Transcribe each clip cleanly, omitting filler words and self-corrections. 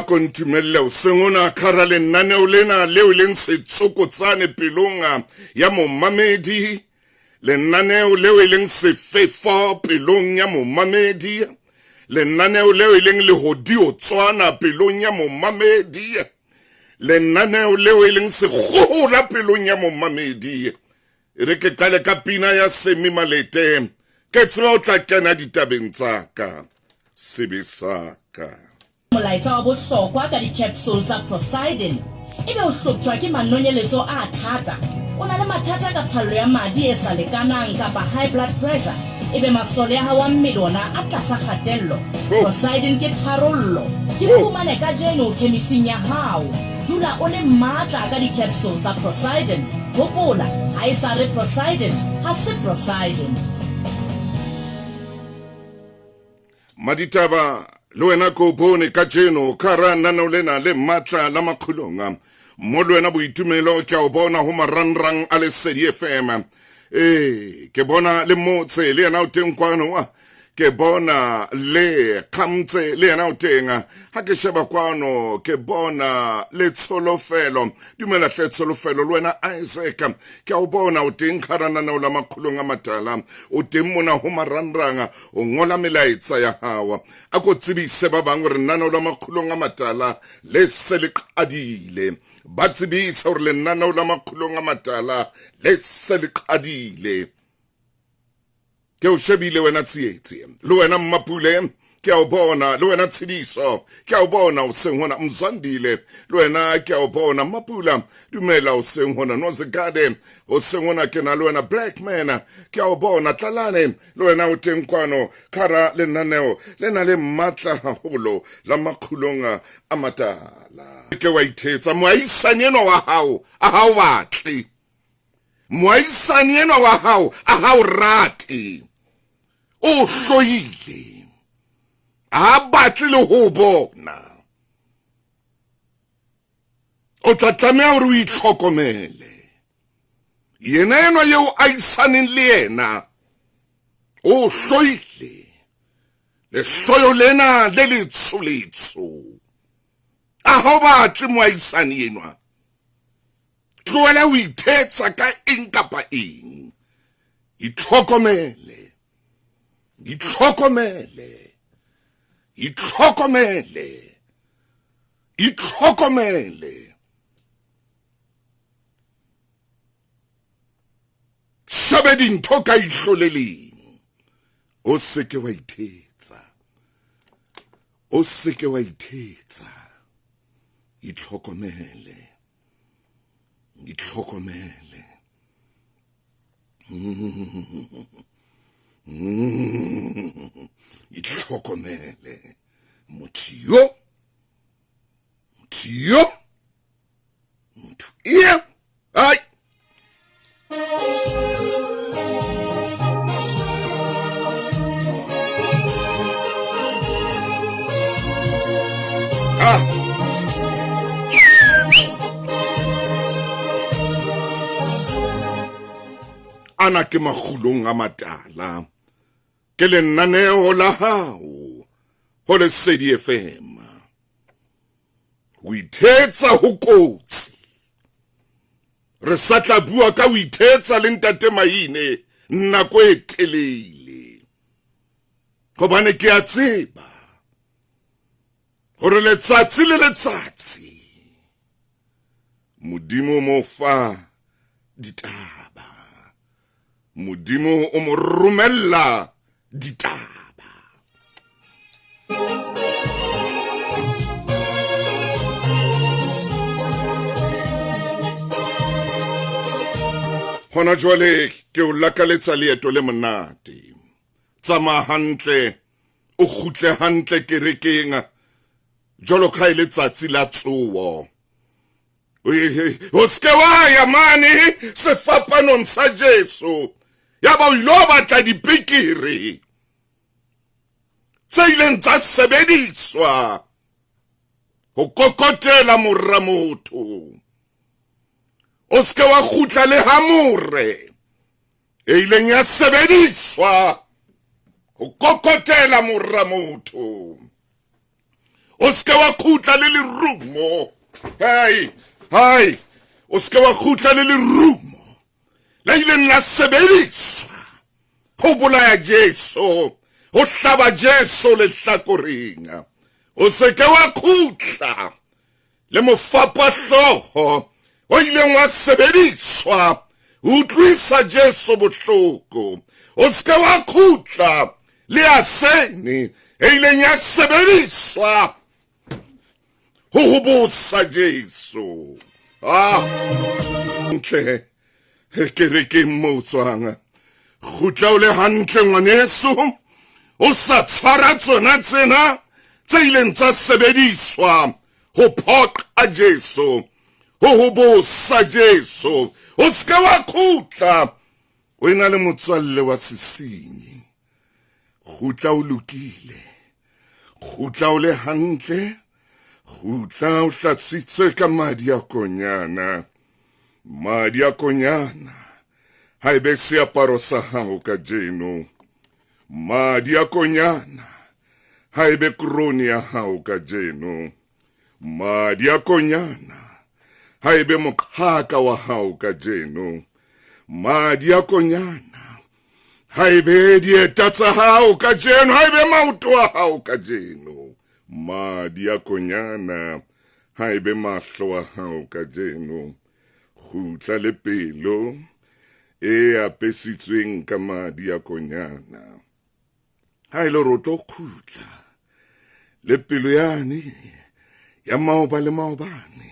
A ko ntumelle hoseng hona ka hara lenaneo lena leo e leng setsokotsane pelong ya momamedi, lenaneo leo e leng sefefo pelong ya momamedi, lenaneo leo e leng lehodiotswana pelong ya momamedi, lenaneo leo e leng sekgohola pelong ya momamedi. E re ke qale ka pina ya Semi Malete, ke tseba o tla kena ditabeng tsa ka, sebe sa ka. Molaetsa wa bohlokwa ka di-capsule tsa Procyden, Ebe o hloptjwa ke manonyeletso a thata, o na le mathata ka phallo ya madi e sa lekanang kapa high blood pressure, ebe masole a hao a mmele ona a tlasa kgatello, Procyden ke tharollo. Di fumane kajeno khemising ya hao. Dula o le matla ka di-capsule tsa Procyden. Hopola, ha e sa re Procyden, ha se Procyden. Maditaba le wena ko bone kajeno ka hara naneo lena le matla la makgulong mo le wena boitumelo ke a o bona ho marangrang a Lesedi FM. Ee, ke bona le motse le yena o teng kwano, ke bona le kgamtse le yena o teng. Ha ke sheba kwano ke bona le tsholofelo, dumela hle tsholofelo, le wena Isaac ke a o bona o teng ka hara naneo la makgulong a matala, o teng mona ho marangrang o ngola melaetsa ya hao. A ko tsebise ba bang hore lenaneo la makgulong a matala le se le qadile. Ba tsebise hore lenaneo la makgulong a matala le se le qadile. Ke o shebile wena Tsietsi, le wena Mmapule ke a o bona, le wena Tshidiso ke a o bona o seng hona, Mzwandile le wena ke a o bona, Mmapula dumela o seng hona, Nozigade o seng hona, ke na le wena Black Man ke a o bona, Tlalane le wena o teng kwano ka hara lenaneo le na le matla haholo la makgulong a matala. Ke wa ithetsa moahisani enwa wa hao a ha o batle, moahisani enwa wa hao a ha o rate, o hloile, a batle le ho bona. O tla tlameha hore o itlhokomele. Yena enwa eo a isaneng le yena o hloile, lehloyo lena le letsho-letsho. A ha o batle moahisani enwa? Tlohela ho ithetsa ka eng kapa eng. Itlhokomele, itlhokomele, itlhokomele, itlhokomele. Shebe dintho ka ihlo le leng. O se ke wa ithetsa, o se ke wa ithetsa. Itlhokomele, itlhokomele. Itlhokomele. Motho yo, motho yo, motho eo. Ai. Ah. Ana ke makgulong a matala, ke lenaneo la hao ho Lesedi FM. Ho ithetsa ho kotsi. Re sa tla bua ka ho ithetsa le ntate Maine nako e telele, hobane ke a tseba hore letsatsi le letsatsi Modimo o mo fa ditaba, Modimo o mo romella ditaba. Hona jwale ke o lakaletsa leeto le monate. Tsamaya hantle, o kgutle hantle kerekeng jwalo ka e le tsatsi la tsoho. O se ke wa ya mane sefapanong sa Jesu ya ba o ilo batla dipikiri tse ileng tsa sebediswa ho kokotela mora motho. O se ke wa kgutla le hamore e ileng ya sebediswa ho kokotela mora motho. O se ke wa khutla le lerumo. Hei, hai, o se ke wa khutla le lerumo le ileng la sebediswa ho bolaya Jesu, ho hlaba Jesu lehlakoreng. O se ke wa khutla le mofapahlooho o ileng wa sebediswa ho utlwisa Jesu bohloko. O se ke wa khutla le asene e ileng ya sebediswa ho hobosa Jesu. Ah, ntle kerekeng mo o tswang, kgutla o le hantle ngwaneso, o sa tshwara tsona tsena tse ileng tsa sebediswa ho phoqa Jesu, ho hobosa Jesu. O se ke wa khutla o ena le motswalle wa sesenyi. Kgutla o lokile, kgutla o le hantle, kgutla o hlatswitswe ka madi a konyana. Madi a konyana ha e be seaparo sa hao kajeno. Madi a konyana ha e be krone ya hao kajeno. Madi a konyana ha e be moqhaka wa hao kajeno. Madi a konyana ha e be dieta tsa hao kajeno, ha e be maoto a hao kajeno. Madi a konyana ha e be mahlo a hao kajeno. Kgutla le pelo e apesitsweng ka madi a konyana. Ha e le hore o tlo kgutla le pelo yane ya maoba le maobane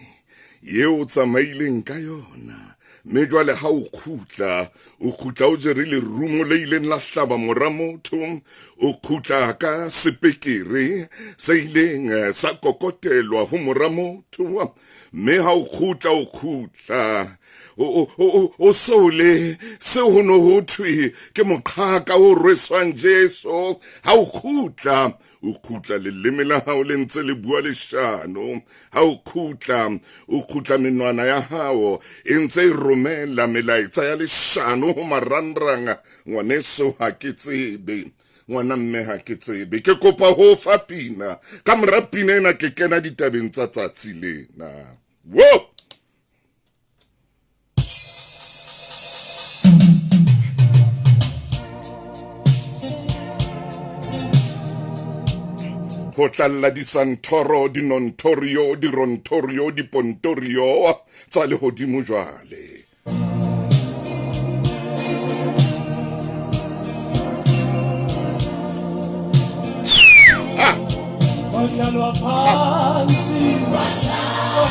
eo o tsamaileng ka yona, mme jwale ha o kgutla, o kgutla o jere lerumo le ileng la hlaba mora motho, o kgutla ka sepekere se ileng sa kokotelwa ho mora motho, mme ha o kgutla, o kgutla o so le seo ho no ho thwe ke moqhaka o rweswang Jesu. Ha o kgutla, o kgutla leleme la hao le ntse le bua leshano. Ha o kgutla, o kgutla menwana ya hao e ntse e romela melaetsa ya leshano ho marangrang. Ngwaneso ha ke tsebe, ngwana mme ha ke tsebe, ke kopa ho fa pina. Ka mora pina ena ke kena ditabeng tsa tsatsi lena. Wo! Ho tlalla disanthoro, dinontorio, dirontorio, dipontorio tsa lehodimo jwale. Wahlalwa phansi, wahlalwa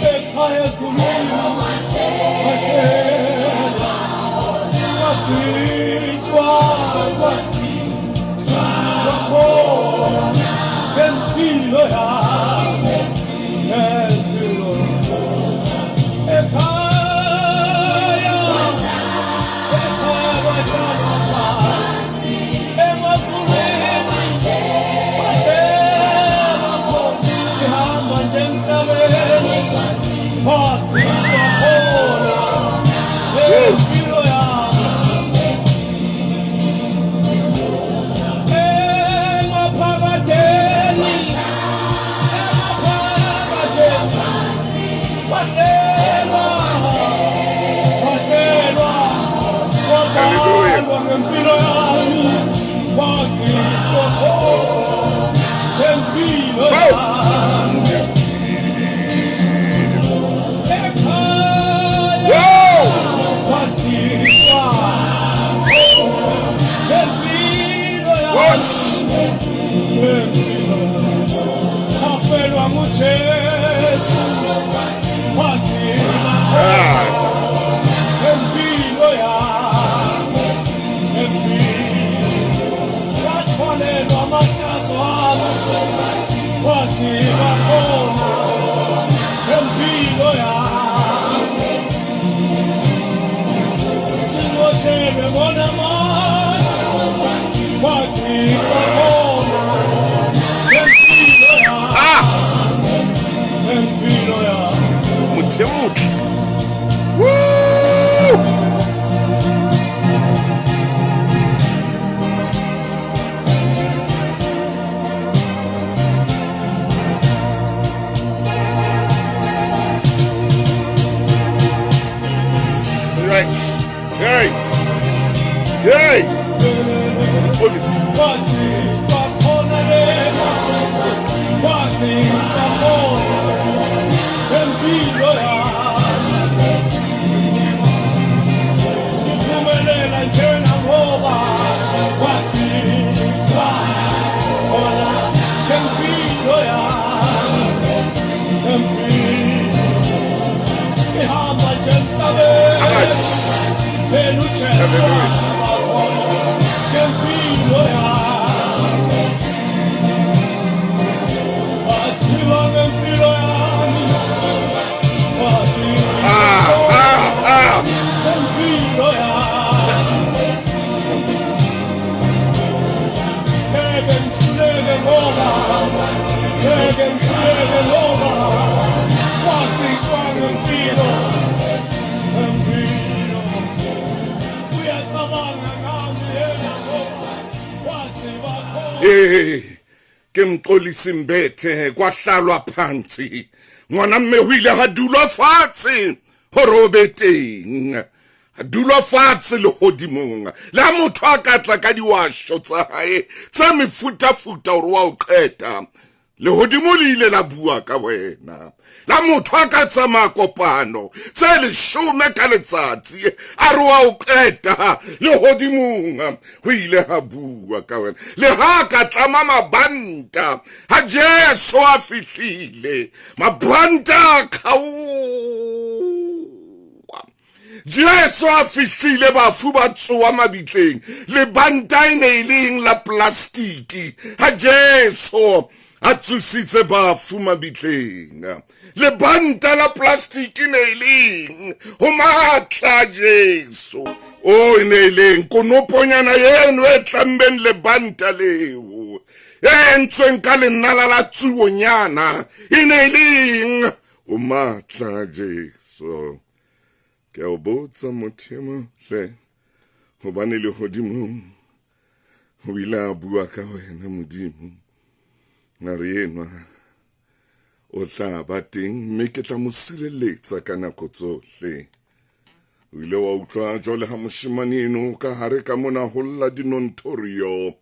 ekhaya ezulwini, wahlelwa, wagqitshwa, wakhona ngempilo yami, ngempilo ekhaya, ekhaya kwahlalwa phansi, emazulwini wahlelwa khona, ihamba nje emhlabeni, wagqitshwa khona ngempilo yami. Emaphakadeni, emaphakadeni, wahlelwa, wahlelwa, wabhalwa ngempilo yami, wagqitshwa khona ngempilo yami. Ekhaya wagqitshwa ngempilo yami. Watch! Afelwa nguJesu, wagcina empilo yami, empilo wathwalelwa amahlazo ami, wagcina khona empilo yami. Sibotshelwe ngonamandla, wagcina khona empilo yami, empilo yami. Motho e Hallelujah. Ee, ke Mxolisi Mbethe, kwahlalwa phansi. Ngwana mme ho ile ha dulwa fatshe hore o be teng. Dulwa fatshe lehodimong. Le ha motho a ka tla ka diwasho tsa hae tsa mefutafuta hore wa o qeta, lehodimo le ile la bua ka wena. La motho a ka tsamaya kopano tse 10 ka letsatsi a re wa o qeta, lehodimong ho ile ha bua ka wena. Le ha ka tlama mabanta ha Jesu a fihlile, mabanta a kgaoha. Jesu a fihlile, bafu ba tsoa mabitleng, lebanta e ne e leng la plastiki ha Jesu a tsositse bafu mabitleng. Lebanta la plastiki ne e leng ho matla Jesu. O e ne e leng konoponyana eno e tlammeng lebanta leo, e entsweng ka lenala la tsuonyana, e ne e leng ho matla Jesu. Ke a o botsa motho e motle, hobane lehodimong o ile a bua ka wena Modimo. A re enwa o tla ba teng mme ke tla mo sireletsa ka nako tsohle. O ile wa utlwa jwale ha moshemane eno ka hare ka mona ho lla dinonthorio,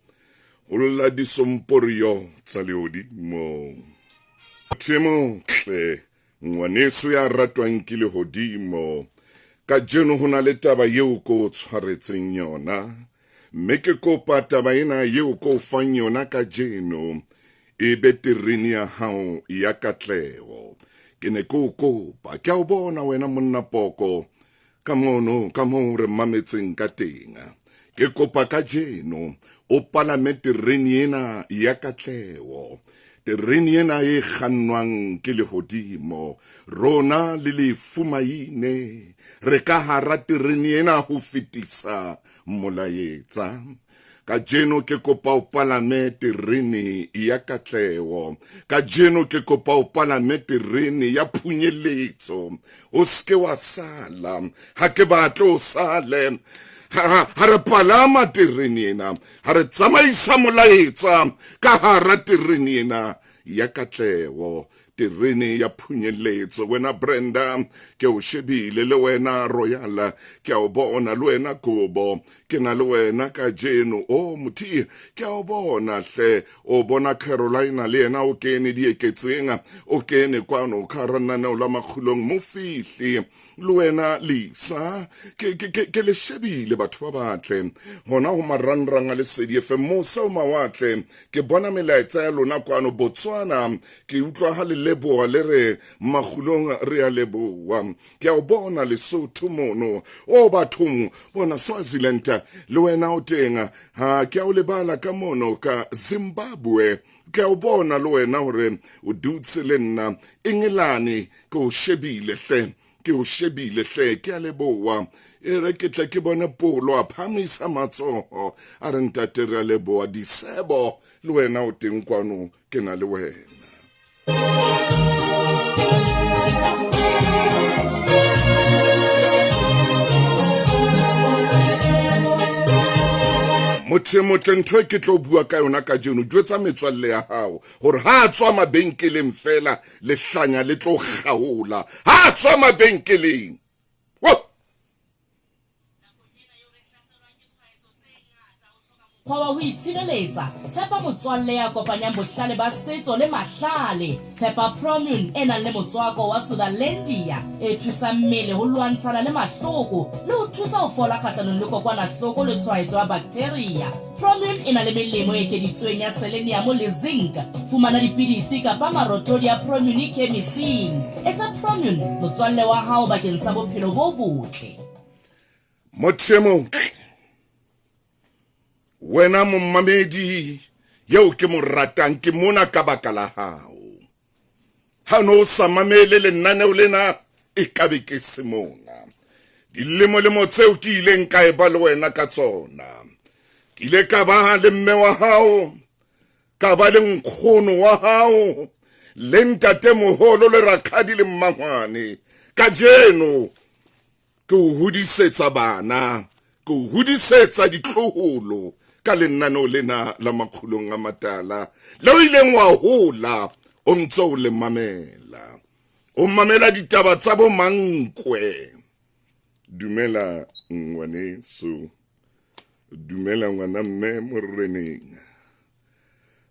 ho lla disomporio tsa lehodimo. Motho e motle, ngwaneso ya ratwang ke lehodimo, kajeno ho na le taba eo ko o tshwaretseng yona, mme ke kopa taba ena eo ko o fang yona kajeno e be terene ya hao ya katleho. Ke ne ke o kopa, ke a o bona wena monna poko ka mono, ka moo re mametseng ka teng. Ke kopa kajeno o palame terene ena ya katleho, terene ena e kgannwang ke lehodimo. Rona le lefu maine re ka hara terene ena ho fetisa molaetsa. Kajeno ke kopa o palame terene ya katleho. Kajeno ke kopa o palame terene ya phunyeletso. O seke wa sala, ha ke batle o sale. Ha re palama terene ena, ha re tsamaisa molaetsa ka hara terene ena ya katleho, terene ya phunyeletso. Wena Brenda, ke o shebile, le wena Royal, ke a o bona, le wena Kobo, ke na le wena kajeno. O mothi, ke a o bona hle. O bona Carolina le yena o kene dieketseng, o kene kwano ka hara lenaneo la Makgulong. Mofihli le wena Lisa, ke le shebile batho ba batle hona ho marangrang a Lesedi FM mose o mawatle. Ke bona melaetsa ya lona kwano Botswana, ke utlwa ha le leboha le re Makgulong re a leboha. Ke a o bona Lesotho mono, o bathong bona Swaziland le wena o teng. Ha ke a o lebala ka mono ka Zimbabwe, ke a o bona le wena hore o dutse le nna. Engelane ke o shebile hle, ke o shebile hle, ke a leboha. E re ke tle ke bone polo a phamisa matsoho a re ntate re a leboha. Disebo le wena o teng kwano, ke na le wena. Motho e motle, ntho e ke tlo bua ka yona kajeno, jwetsa metswalle ya hao hore ha a tswa mabenkeleng fela lehlanya le tlo kgaola. Ha a tswa mabenkeleng. Mokgwa wa ho itshireletsa. Tshepa motswalle ya kopanyang bohlale ba setso le mahlale. Tshepa Promune e nang le motswako wa Sutherlandia e thusang mmele ho lwantshana le mahloko le ho thusa ho fola kgahlanong le kokwanahloko le tshwaetso ya baktheria. Promune e na le melemo e ekeditsweng ya seleniamo le zinc. Fumana dipidisi kapa marothodi a Promune khemising. Etsa Promune motswalle wa hao bakeng sa bophelo bo botle. Motho e motle, wena momamedi yeo ke mo ratang, ke mona ka baka la hao. Ha no o sa mamele lenaneo lena, e ka be ke se mona. Dilemolemo tseo ke ileng ka e ba le wena ka tsona, ke ile ka ba le mme wa hao, ka ba le nkgono wa hao, le ntatemoholo, le rakgadi le mmangwane. Kajeno ke o hodisetsa bana, ke o hodisetsa ditloholo ka lenaneo lena la Makgulong a Matala, le o ileng wa hola o ntse o le mamela, o mamela ditaba tsa bo mankwe. Dumela ngwaneso, dumela ngwana mme moreneng,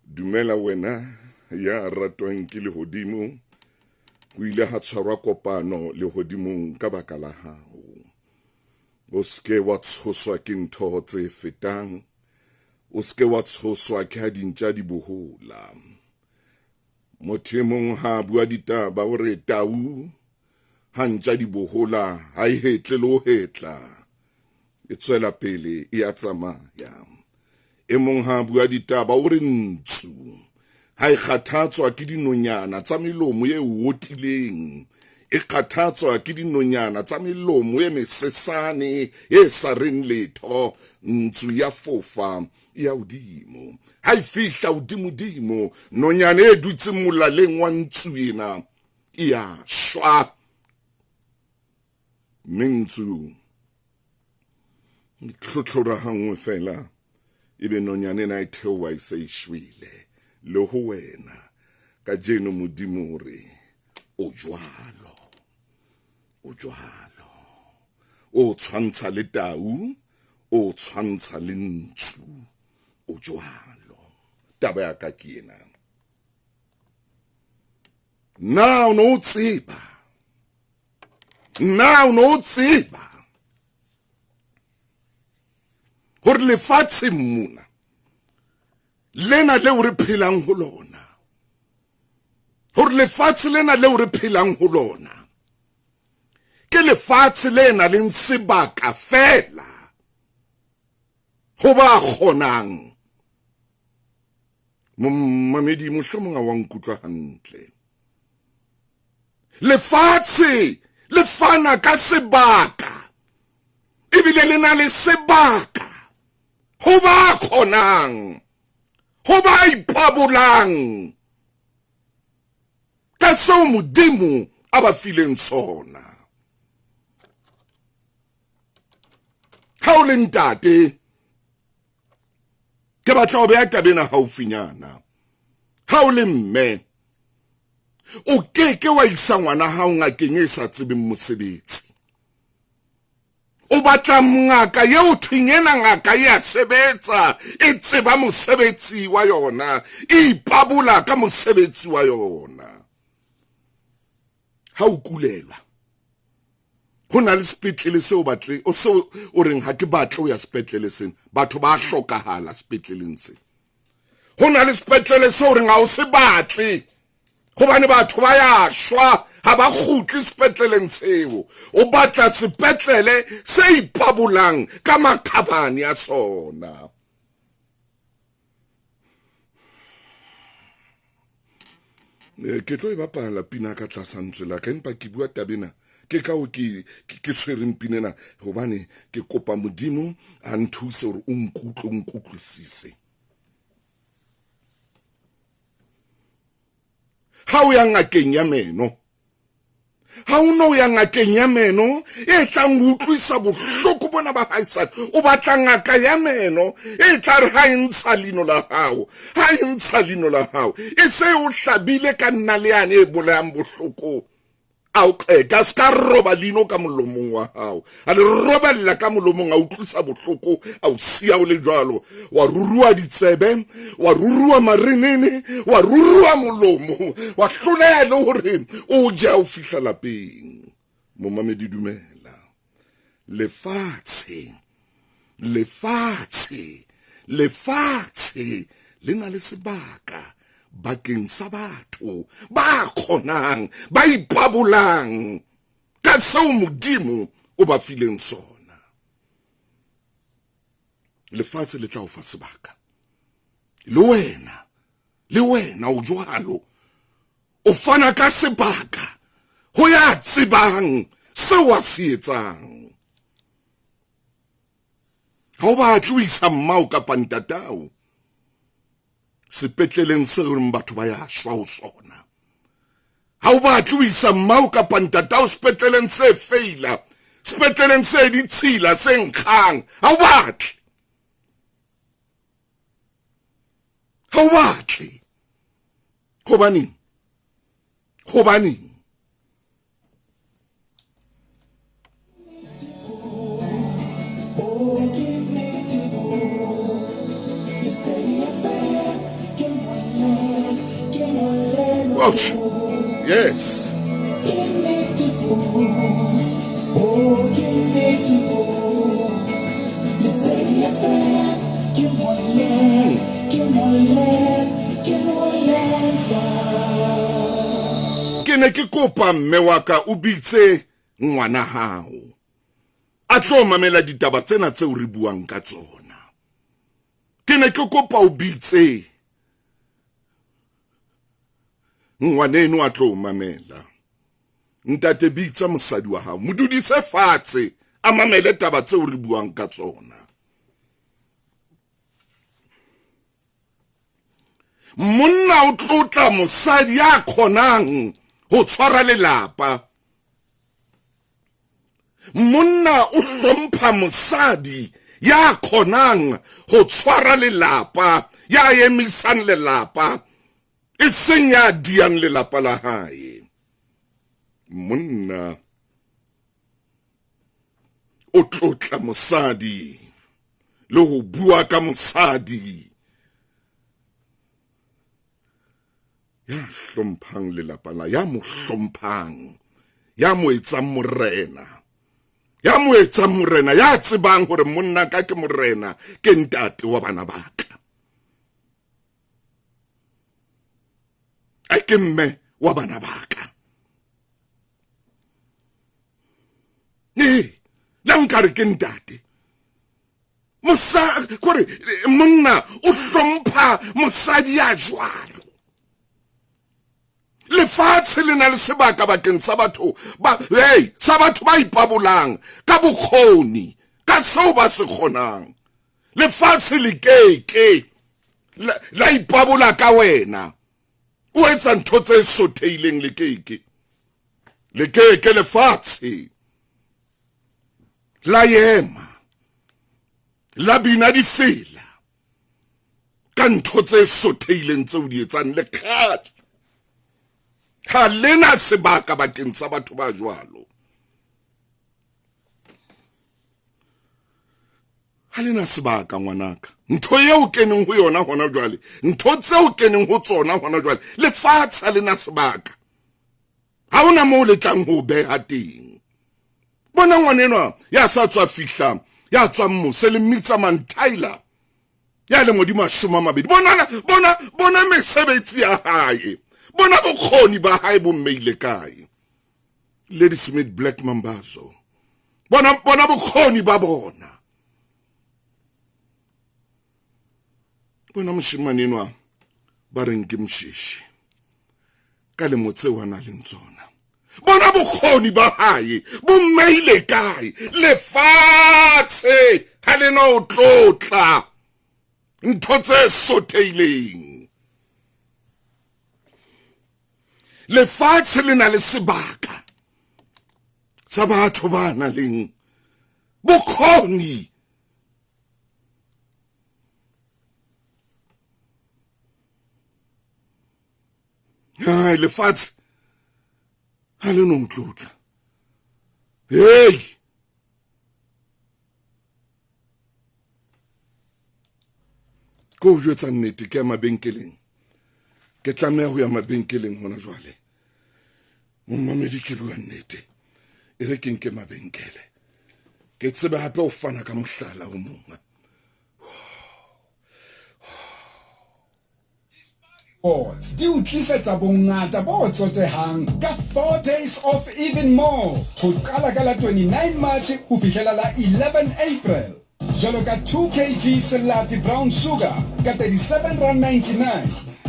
dumela wena ya ratwang ke lehodimo. O ile ha tshwarwa kopano lehodimong ka baka la hao. O seke wa tshoswa ke ntho tse fetang, o seke wa tshoswa ke ha dintja di bohola. Motho e mong ha a bua ditaba o re tau ha ntja di bohola ha e hetle le ho hetla, e tswela pele e a tsamaya. E mong ha a bua ditaba o re ntsu ha e kgathatswa ke dinonyana tsa melomo e otileng, e kgathatswa ke dinonyana tsa melomo e mesesane e sa reng letho, ntsu ya fofa ya hodimo. Ha e fihla hodimodimo, nonyana e dutseng molaleng wa ntsu ena e ya shwa, mme ntsu e tlhotlhora hanngwe fela, ebe nonyana ena e theoha e se e shwele. Le ho wena kajeno Modimo o re o jwalo, o jwalo, o tshwantsha le tau, o tshwantsha le ntsu, o jwalo. Taba ya ka ke ena. Na o no o tseba? Na o no o tseba hore lefatsheng mona lena leo re phelang ho lona, hore lefatshe lena leo re phelang ho lona ke lefatshe le nang le sebaka fela ho ba kgonang? Momamedi, mohlomong a wa nkutlwa hantle. Lefatshe le fana ka sebaka, ebile le na le sebaka ho ba kgonang, ho ba ipabolang ka seo Modimo a ba fileng sona. Ha o le ntate, ke batla ho beha taba ena haufinyana. Ha o le mme, o keke wa isa ngwana hao ngakeng e sa tsebeng mosebetsi. O batla ngaka eo thweng ena ngaka e a sebetsa, e tseba mosebetsi wa yona, e ipabola ka mosebetsi wa yona. Ha o kulelwa, ho na le sepetlele seo batle o seo o reng ha ke batle ho ya sepetlele sena, batho ba hlokahala sepetleleng sena. Ho na le sepetlele seo o reng ha o se batle hobane batho ba ya shwa, ha ba kgutle sepetleleng seo. O batla sepetlele se ipabolang ka makgabane a sona. Ke tlo e bapala pina ka tlasa ntswe la ka, empa ke bua taba ena ke ka o ke tshwereng pina ena hobane ke kopa Modimo a nthuse hore o nkutlwe, o nkutlwisise. Ha o ya ngakeng ya meno, ha o no ya ngakeng ya meno e tlang ho utlwisa bohloko bona ba haesale, o batla ngaka ya meno e tla re ha e ntsha leino la hao, ha e ntsha leino la hao e se o hlabile ka nna le yane e bolayang bohloko, a o qeta se ka roba leino ka molomong wa hao, a le robella ka molomong, a utlwisa bohloko, a o siya o le jwalo, wa ruruwa ditsebe, wa ruruwa marinini, wa ruruwa molomo, wa hloleha le hore o je o fihla lapeng. Momamedi, dumela. Lefatshe, lefatshe, lefatshe le na le sebaka bakeng sa batho ba kgonang, ba ipabolang ka seo Modimo o ba fileng sona. Lefatshe le tla o fa sebaka. Le wena, le wena o jwalo. O fana ka sebaka ho ya tsebang seo a se etsang. Ha o batle ho isa mmao kapa ntatao sepetleleng seo reng batho ba ya shwa ho sona. Ha o batle ho isa mmao kapa ntatao sepetleleng se feila, sepetleleng se ditshila se nkgang. Ha o batle. Ha o batle. Hobaneng? Hobaneng? Ouch. Yes. Ke ne ke kopa mme wa ka o bitse ngwana hao a tlo mamela ditaba tsena tseo re buang ka tsona. Ke ne ke kopa o bitse ngwaneno a tlo mamela. Ntate bitsa mosadi wa hao, mo dudise fatshe a mamele taba tseo re buang ka tsona. Monna o tlotla mosadi ya kgonang ho tshwara lelapa. Monna o hlompha mosadi ya kgonang ho tshwara lelapa, ya emisang lelapa, e seng ya diang lelapa la hae. Monna o tlotla mosadi le ho bua ka mosadi ya hlomphang lelapa la, ya mo hlomphang, ya mo etsang morena, ya mo etsang morena, ya tsebang hore monna ka ke morena, ke ntate wa bana ba ka, a ke mme wa bana ba ka. Ee, la nkare ke ntate. Mosa kore monna o hlompha mosadi ya jwalo. Lefatshe le na le sebaka bakeng sa batho ba, hey, sa batho ba ipabolang ka bokgoni, ka seo ba se kgonang. Lefatshe le keke la ipabola ka wena. O etsa ntho tse sothehileng, le keke. Le keke lefatshe la ema la bina difela ka ntho tse sothehileng tseo di etsang. Le kgale ha lena sebaka bakeng sa batho ba jwalo. Ha lena sebaka ngwanaka. Ntho eo keneng ho yona hona jwale, ntho tseo keneng ho tsona hona jwale, lefatshe ha lena sebaka. Ha hona moo le tlang ho beha teng. Bona ngwanenwa ya sa tswa fihla, ya tswang mose le mmitsa Mantyler, ya leng hodimo 20. Bona, bona, bona mesebetsi ya hae. Bona bokgoni ba hae bo mmeile kae. Lady Smith Black Mambazo. Bona, bona bokgoni ba bona. Bona moshemane enwa ba reng ke Mosheshi ka lemo tseo a nang le tsona. Bona bokgoni ba hae bo mmeile kae. Lefatshe ha le no tlotla ntho tse sothehileng. Lefatshe le na le sebaka sa batho ba nang le bokgoni. Hai, lefatshe ha le no tlotla. Hey, ke o jwetsa nnete, ke ya mabenkeleng, ke tlameha ho ya mabenkeleng hona jwale. Momamedi, ke bua nnete, e re ke nke mabenkele, ke tsebe hape ho fana ka mohlala o mong. Sports di o tlisetsa bongata bo tsotehang ka 4 days of even more ho qala ka la 29 March ho fihlela la 11 April. jwalo ka 2 kg Selati brown sugar ka R37.99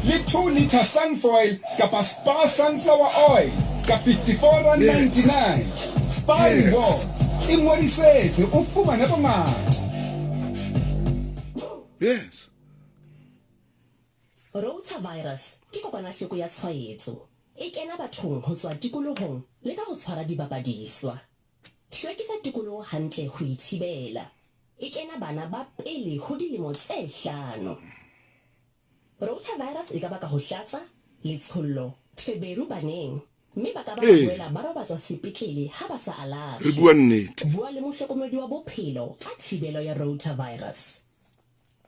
le 2 litre Sunfoil kapa Spa sunflower oil ka R54.99. Spa Rewards, ingodisetse o fumane bongata. Yes. Rotavirus ke kokwanahloko ya tshwaetso. E kena bathong ho tswa tikolohong le ka ho tshwara dibapadiswa. Hlwekisa tikoloho hantle ho e thibela. E kena bana ba pele ho dilemo tse hlano. Rotavirus e ka baka ho hlatsa, letshollo, feberu baneng, mme ba ka ba ba Ee. boela ba robatswa sepetlele ha ba sa Re alafshwe. bua nnete. Bua le mohlokomedi wa bophelo ka thibelo ya rotavirus.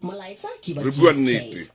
Molaetsa ke wa Re bua GSK. nnete.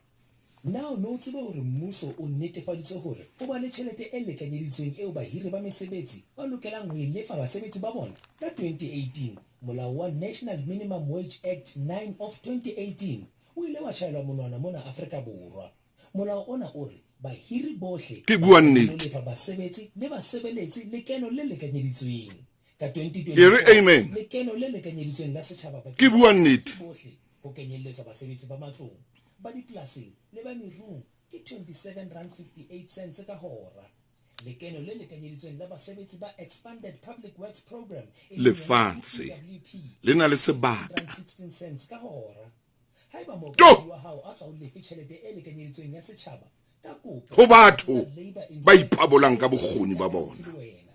Na o ne o tseba hore mmuso o netefaditse hore o ba le tjhelete e lekanyeditsweng eo bahiri ba mesebetsi ba lokelang ho e lefa basebetsi ba bona? Ka 2018, Molao wa National Minimum Wage Act 9 of 2018 o ile wa tjhaelwa monwana mona Afrika Borwa. Molao ona o re bahiri bohle Ke ba bua tlamehile ho nnete. lefa basebetsi le basebeletsi lekeno le lekanyeditsweng. Ka E re 2024, amen. lekeno le lekanyeditsweng la setjhaba Ke bakeng sa bua basebetsi nnete. bohle, ho kenyelletswa basebetsi ba matlong, ba dipolasing le ba merung, ke R27.58 ka hora. Lekeno le lekanyeditsweng la basebetsi ba Expanded Public Works Programme, e leng yona Lefatshe EPWP, le na le ke sebaka. R15.16 ka hora. Haeba To! mookamedi wa hao a sa o lefe tjhelete e lekanyeditsweng ya setjhaba, ka kopo Ho batho etsa Labour ba Inspector ipabolang ka e bokgoni ba haufi bona. le wena.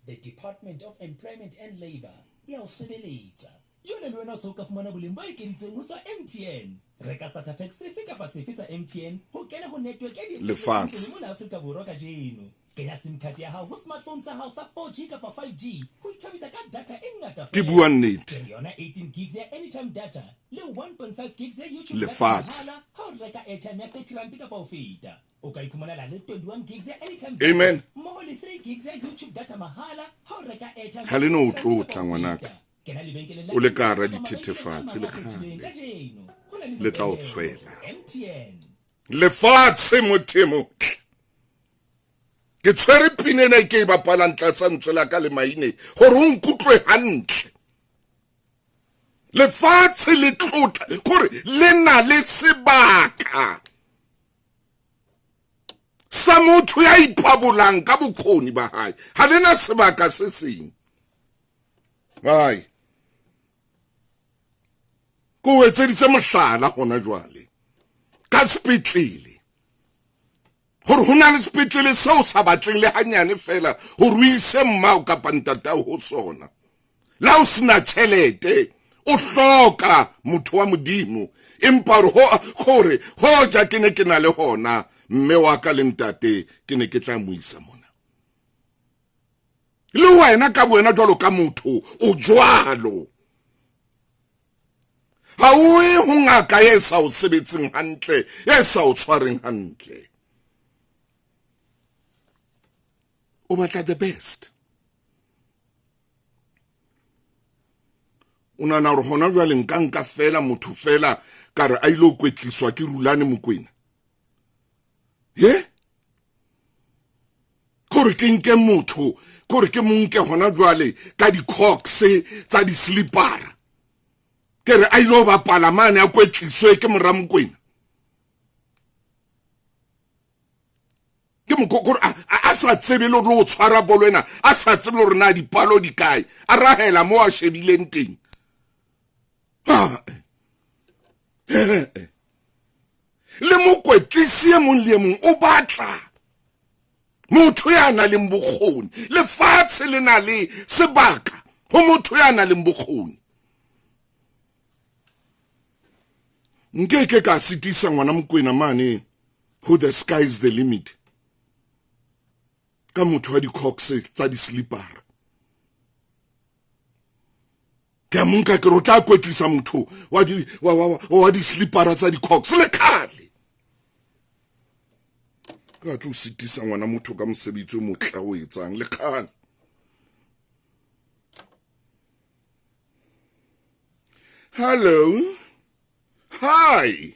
The Department of Employment and Labour e a o sebeletsa. Jwale le wena o se o ka fumana boleng bo ekeditsweng ho tswa MTN. Reka starter pack sefe kapa sefe sa MTN ho kena ho network ya di-internet Lefatshe. mona Afrika Borwa kajeno. Kenya sim card ya hao ho smartphone sa hao sa 4G kapa 5G ho ithabisa ka data e ngata Ke feela. bua nnete. Ke re yona 18 gigs ya anytime data le 1.5 gigs ya YouTube data Lefatshe. mahala ha o reka airtime ya 30 rand kapa ho feta. O ka iphumanela le 21 gigs ya anytime data Amen. mmoho le 3 gigs ya YouTube data mahala ha o reka airtime Ha ya le no 30 rand tlotla kapa ho ngwanaka. feta. Kena lebenkeleng la O le ka hara MTN kapa mabenkeleng a dithethefatsi le mang a kgethilweng kgale. kajeno. Ho na le Le tla o dipehelo. tshwela. MTN. Lefatshe motho. Ke tshwere pina ena e ke e bapalang tlasa ntswe la ka le maine hore o nkutlwe hantle. Lefatshe le tlotla kore le na le sebaka sa motho ya ipabolang ka bokgoni ba hae. Ha le na sebaka se seng. Hai. Ke o etseditse mohlala hona jwale ka sepetlele. Hore ho na le sepetlele seo sa batleng le hanyane fela hore o ise mmao kapa ntatao ho sona. Le ha o sena tjhelete, o hloka motho wa Modimo, empa hore hoja ke ne ke na le hona mme wa ka le ntate ke ne ke tla mo isa mona. Le wena ka wena jwalo ka motho o jwalo. Ha o ye ho ngaka e sa o sebetseng hantle, e sa o tshwareng hantle. O batla the best. O nahana hore hona jwale nka nka fela motho fela ka re a ile ho kwetliswa ke Rulani Mokwena. He? Kore ke nke motho, kore ke mo nke hona jwale ka di-crocs tsa di-slipara. Ke re a ile ho bapala mane a kwetliswe ke mora Mokwena. Ke kore a sa tsebe le hore o tshwara bolo ena, a sa tsebe le hore na dipalo di kae, a rahela moo a shebileng teng. Le mokwetlisi e mong le e mong o batla motho ya nang le bokgoni. Lefatshe le na le sebaka ho motho ya nang le bokgoni. Nkeke ka sitisa ngwana Mokwena mane ho the sky is the limit ka motho wa di-crocs tsa di-slipara. Ke a mo nka ke re o tla kwetlisa motho wa di-slipara tsa di-crocs le kgale. Ka tlo sitisa ngwana motho ka mosebetsi o motle o etsang le kgale. Hello. Hi.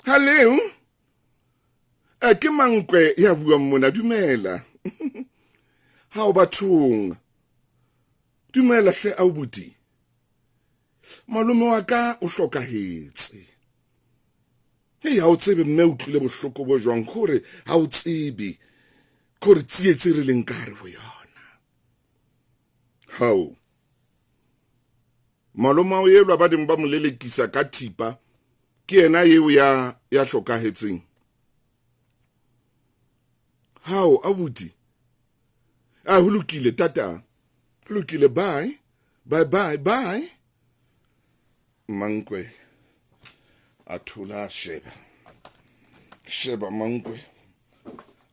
Hello. Ke Mankwe ya buang mona, dumela. Ha o bathong. Dumela hle abuti. Malome wa ka o hlokahetse. Hei, ha o tsebe mme o utlwile bohloko bo jwang, ke hore ha o tsebe, ke hore tsietsi re leng ka hare ho yona. Hao. Malome ao elwa ba neng ba mo lelekisa ka thipa, ke yena eo ya ya hlokahetseng. Hao, abuti. Ah, ho lokile tata. Ho lokile, bye. Bye bye bye. Mankwe a thola a sheba. Sheba Mankwe.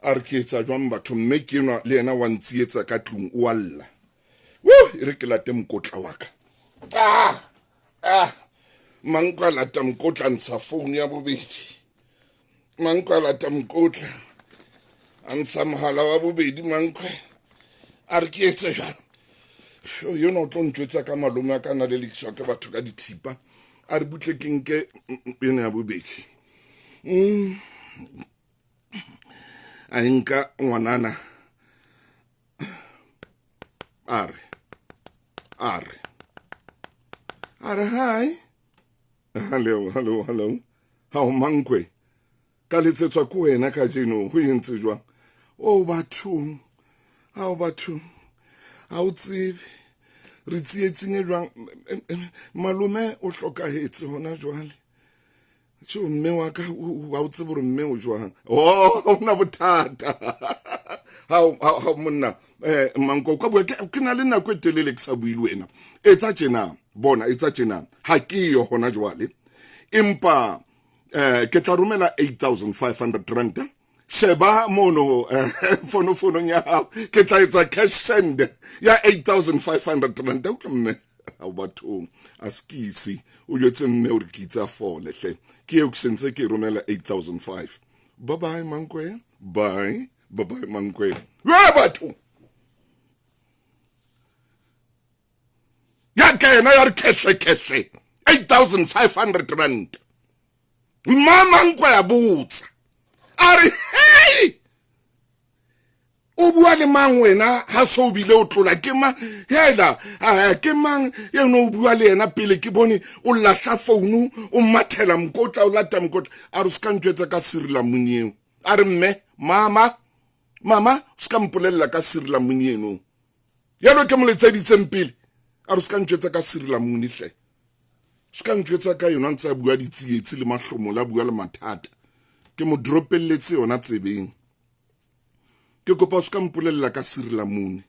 A re ke etsa jwang batho mme ke enwa le yena wa ntsietsa ka tlung o a lla. Woo, e re ke late mokotla wa ka. Ah! Ah! Mankwe a lata mokotla ntsha founu ya bobedi. Mankwe a lata mokotla a ntsha mohala wa bobedi. Mankwe a re ke etse jwang? Sho, yona o tlo ntjwetsa ka malome a ka na lelekiswa ke batho ka dithipa. A re butle ke nke ena ya bobedi. A e nka ngwanana a re a re a re hi hello hello hello ha o mankwe ka letsetswa ke wena kajeno ho entse jwang o bathong ha o bathong ha o tsebe re tsietsing e jwang malome o hlokahetse hona jwale tjho mme wa ka ha o tsebe hore mme o jwang oh ha ona bothata ha monna eh manko ka bua ke na le nako e telele ke sa bue le wena etsa tjena bona etsa tjena ha ke yo hona jwale empa eh ke tla romela 8500 rand sheba mono eh, fonofonong ya hao ke tla etsa cash send ya 8500 rand utlwa mme ao bathong a sekisi o jwetse mme o re ke itse a fole hle ke eo ke sentse ke e romela 8005 bye bye mankwe bye bye bye mankwe we batho ya kena ya re khehle khehle 8500 rand mama nkwa ya botsa a re hey o bua le mang wena ha so o bile o tlola ke mang hela ke mang eno o bua le yena pele ke bone o lahla founu o mathela mokotla o lata mokotla a re o se ka ntjwetsa ka sirilamuni eo a re mme mama mama o se ka mpolelela ka sirilamuni eno yalo ke mo letseditseng pele a re se ka ntjwetsa ka sirilamuni hle se ka ntjwetsa ka yona ntse a bua ditsietsi le mahlomola a bua le mathata ke mo dropelletse yona tsebeng ke kopa o se ka mpolelela ka sirilamuni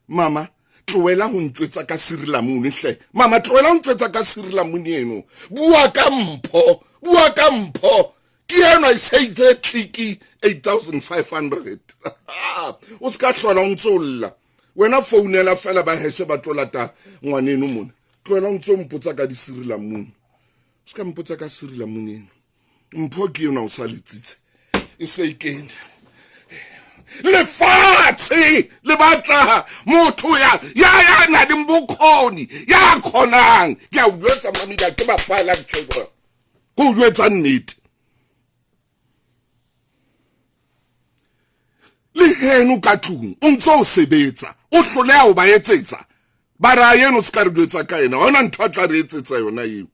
mama tlohela ho ntjwetsa ka sirilamuni hle mama tlohela ho ntjwetsa ka sirilamuni eno bua ka mpho bua ka mpho ke enwa e se itse tliki 8500 o se ka hlola o ntse o lla wena founela fela ba heshe ba tlo lata ngwaneno mona tlohela o ntse o mpotsa ka disirilamuni o se ka mpotsa ka sirilamuni eno mpho ke yona o sa letsitse e se e kene lefatshe le batla motho ya ya ya na leng bokgoni ya kgonang ke a o jwetsa mamida ke bapala children ke o jwetsa nnete le heno ka tlung o ntse o sebetsa o hloleha ho ba etsetsa ba ra yeno se ka re jwetsa ka yena ona ntho a tla re etsetsa yona eo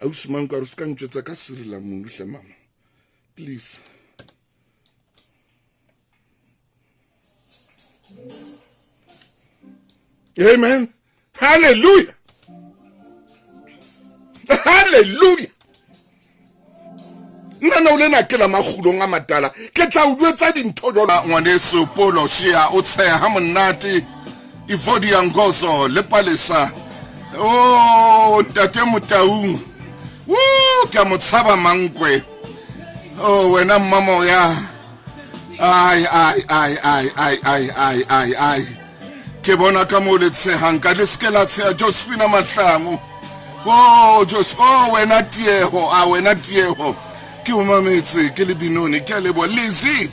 ausi mang ka re se ka ntjwetsa ka sirilamunu hle mama please amen hallelujah hallelujah nna na o lena ke la makgulong a matala ke tla o jwetsa dintho jalo ngwaneso polo shea o tsheha ha monate ivodia ngozo le palesa o ntate motaung o ke a mo tshaba mankwe o wena mmamoya ai ai ai ai ai ai ai ai ai ke bona ka moo le tshehang ka le seke la tsheha josephina mahlangu o jos o wena tieho a wena tieho ke o mametse ke le binone ke a leboha lizzy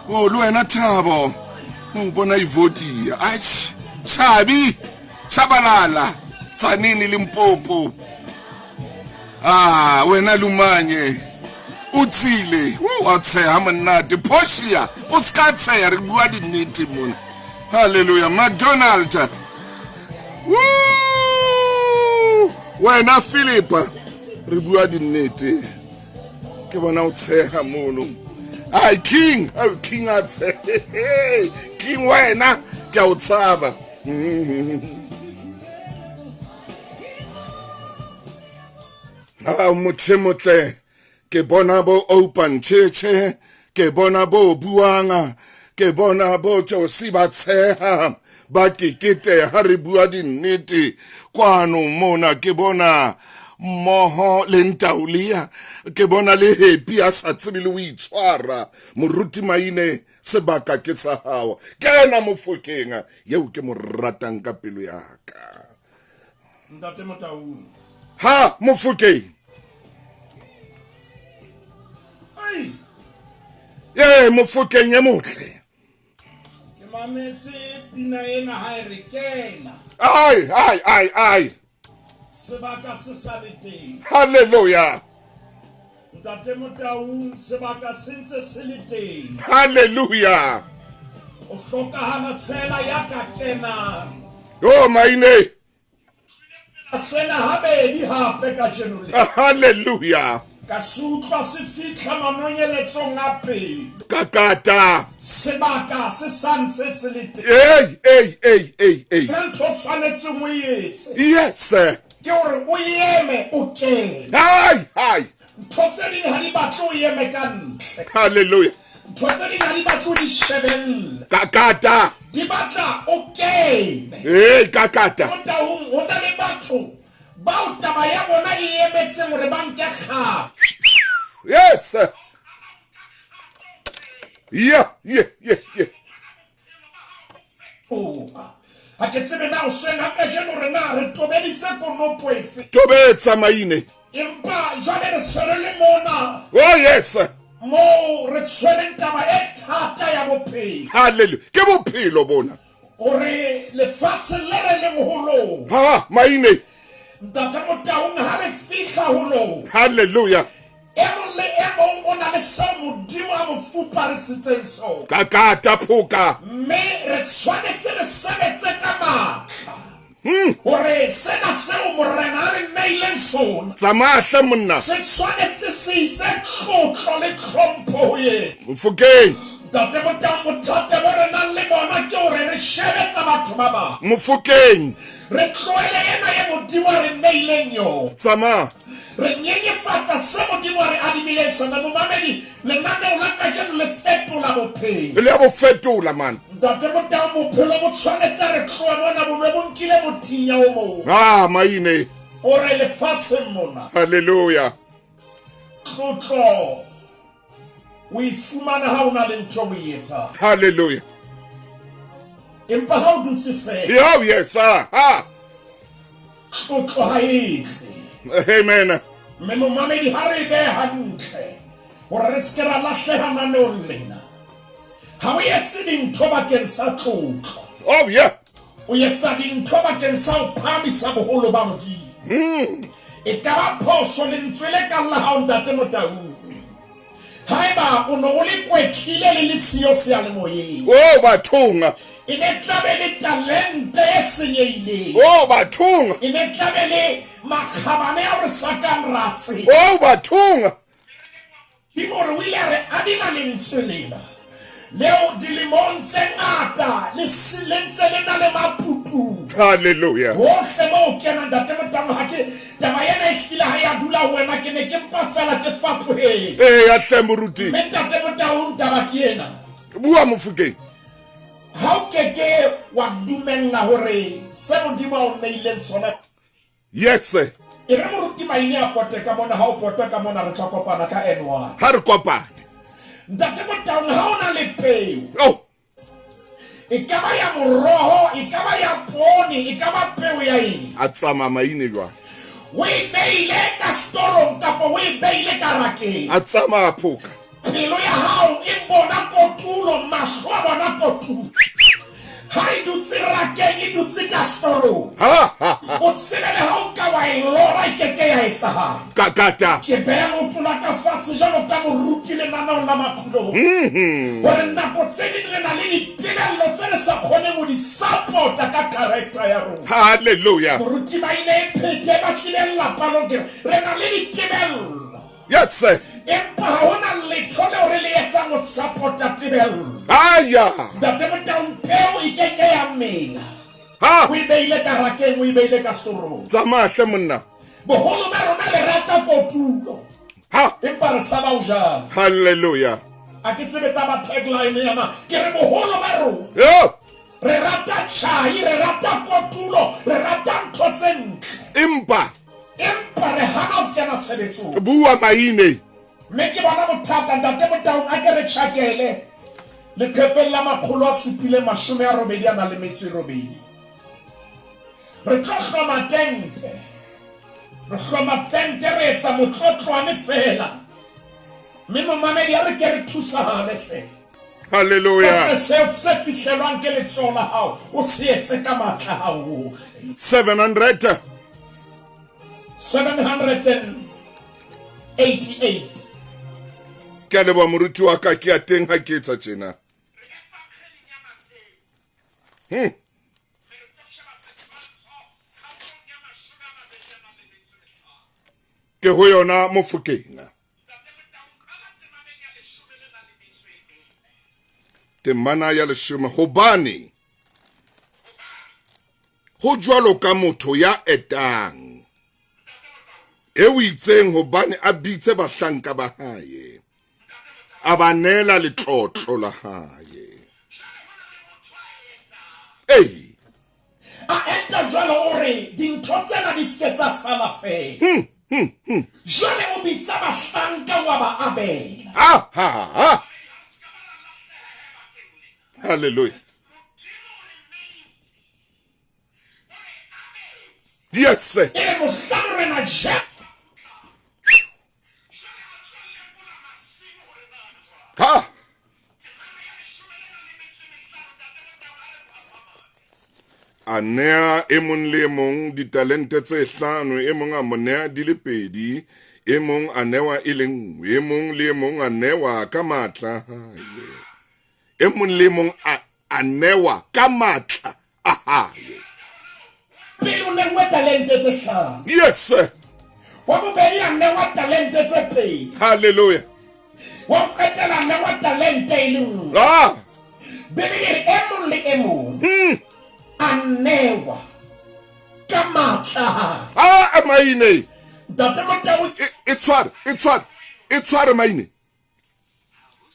o le wena thabo o bona ivodia ach chabi chabalala tsanini limpopo ah wena lumanye o tsile wa tsheha monate portia o se ka tsheha re bua dinnete mona halleluja mcdonald Woo! Wena Philip, re bua dinnete. Ke bona o tsheha mono. Ai King, ai King a tshehe. King wena ke a o tshaba. Ha motho e motle ke bona bo open cheche ke bona bo buang ke bona bo tsosi ba tsheha ba kekete ha re bua dinnete kwano mona ke bona mmoho le ntaolia ke bona le happy a sa tsebe le ho itshwara moruti maine sebaka ke sa hao kena mofokeng yeo ke mo ratang ka pelo ya ka Ntate Motaung. Ha Mofokeng. Ai. Ee Mofokeng e motle. Ke mametse pina ena ha e re kena. Ai ai ai ai. Sebaka se sa le teng. Hallelujah. Ntate Motaung sebaka se ntse se le teng. Hallelujah. O hlokahala fela ya ka kenang. Oh maine. Sena habedi hape kajeno le. Hallelujah. Ka se utlwa se fihla manonyeletsong a pele. Kakata. Sebaka se sa ntse se le teng. Ei ei ei ei ei. Na ntho o tshwanetseng o e etse. Yes sir. Ke hore o eme o kene. Hai hai. Ntho tse ding ha di batle o eme ka ntle. Hallelujah. Ntho tse ding ha di batle o di shebelle. Kakata. Di batla o kene. Hey kakata. Mo taung ho na le batho bao taba ya bona e emetseng hore ba nke kgato. Yes. Yeah, yeah, yeah, yeah. Tloha. Ha ke tsebe na hoseng ha kajeno hore na re tobeditse konopo efe. Tobetsa maine. Empa jwale re se re le mona. Oh yes. Moo re tshwereng taba e thata ya bophelo. Hallelujah. Ke bophelo bona. Hore lefatsheng le re leng ho lona. Ha maine. Ntate Motaung ha re fihla ho lona. Hallelujah. E mong le e mong o na le seo Modimo a mo fuparisitseng sona. Kakata phoka. Mme re tshwanetse re sebetse ka matla hore sena seo Morena a re neileng sona. Tsamaya hle monna. Se tshwanetse se ise tlotlo le tlhompho ho yena. Mofokeng. Ntate Motang, bothata bo re nang le bona ke hore re shebetsa batho ba bang. Mofokeng. Re tlohele ena e Modimo a re neileng yona. Tsamaya. Re nyenyefatsa se Modimo a re adimileng sona. Momamedi, lenaneo la kajeno le fetola bophelo. Le a bo fetola, man. Ntate Motang, bophelo bo tshwanetse re tlohe mona bo be bo nkile mothinya o mong. Ah, maine. O re lefatsheng mona. Hallelujah. Tlotlo o e fumana ha o na le ntho o e etsang. Hallelujah. Empa ha o dutse fela. Oh, yes, ah, ah. Tlotlo ha e tle. Amen. Mme momamedi ha re e behe hantle hore re se ke ra lahleha naneong lena. Ha o etse dintho bakeng sa tlotlo. Oh yeah. O etsa dintho bakeng sa ho phahamisa boholo ba Modimo. E ka ba phoso lentswe le kang la hao Ntate Motaung. Haeba o ne o le kwetlile le le siyo seyalemoyeng. Oh bathong. E ne tlabe le talente e senyehileng. Oh bathong. E ne tlabe le makgabane ao re sa kang ra tseba. Oh bathong. Modimo o re o ile a re adima lentswe lena leo dilemong tse ngata le le ntse le na le maputulo. Hallelujah. Hohle mo o kenang Ntate Motamo ha ke taba ena e hlile ha ya dula ho wena ke ne ke mpa fela ke fapohetse. Eya hle moruti. Mme Ntate Motaung taba ke ena. Bua Mofokeng. Ha o ke ke wa dumella hore se Modimo a o neileng sona Yes sir. E re moruti Maine a pote ka mona, ha o pota ka mona re tla kopana ka N1. Ha re kopane. Ntate Motaung ha o na le peo. Oh. E ka ba ya moroho, e ka ba ya poone, e ka ba peo ya eng. A tsamaya Maine jwale. O e beile ka storong kapa o e beile ka rakeng. A tsamaya phoka. Pelo ya hao e bona kotulo, mahlo a bona kotulo. Ha e dutse rakeng, e dutse ka setorong. Ha, ha, ha. O tsebe le ha o ka wa e lora e ke ke ya etsahala. Ka kata. Ke beha leoto la ka fatshe jwalo ka moruti lenaneong la Makgulong hore nako tse ding re na le ditebello tse re sa kgoneng ho di support-a ka character ya rona. Hallelujah. Moruti ba ile e phethe ba tlile lelapa lo ke re re na le ditebello. Yes sir. Empa ha ho na letho leo re le etsang ho support-a tebello. Aya. Ntate Motaung peo e ke ke ya mela. Ha. O e beile ka rakeng, o e beile ka setorong. Tsamaya hle monna. Boholo ba rona re rata kotulo. Ha. Empa re tshaba ho jala. Hallelujah. A ke tsebe taba tagline ya ma. Ke re boholo ba rona. Yo. Re rata tjhai, re rata kotulo, re rata ntho tse ntle. Empa. Empa re hana ho kena tshebetsong. Bua maine. Mme ke bona bothata, Ntate Motaung, a ke re tjhakele leqhepeng la 788. Re tlo hloma tente. Re hloma tente re etsa motlotlwane feela. Mme momamedi a re ke re thusahane hle. Hallelujah. Se se fihlelwang ke letsoho la hao, o se etse ka matla a hao ohle. 700. 788. Ke a leboha moruti wa ka, ke ya teng ha ke etsa tjena. Ke ho yona Mofokeng. Temana ya leshome, hobane ho jwalo ka motho ya etang, eo itseng hobane a bitse bahlanka ba hae, a ba neela letlotlo la hae. Ei. A eta jwalo o re dintho tsena di se ke tsa sala feela. Jwale o bitsa bahlanka wa ba abela. Ha, ha, ha. Hallelujah. Yes, sir. E re mohla Morena Jesu. Ha. A nea e mong le e mong ditalente tse hlano, e mong a mo nea di le pedi, e mong a newa e le nngwe, e mong le e mong a newa ka matla a hae. E mong le e mong a newa ka matla a hae. Pele o neuwe talente tse hlano. Yes, sir. Wa bobedi a newa talente tse pedi. Hallelujah. Wa ho qetela a newa talente e le nngwe. Ah. Bibele e re e mong le e mong a newa ka matla a hae. Ah, maine. Ntate Motau. E tshware, e tshware, e tshware maine.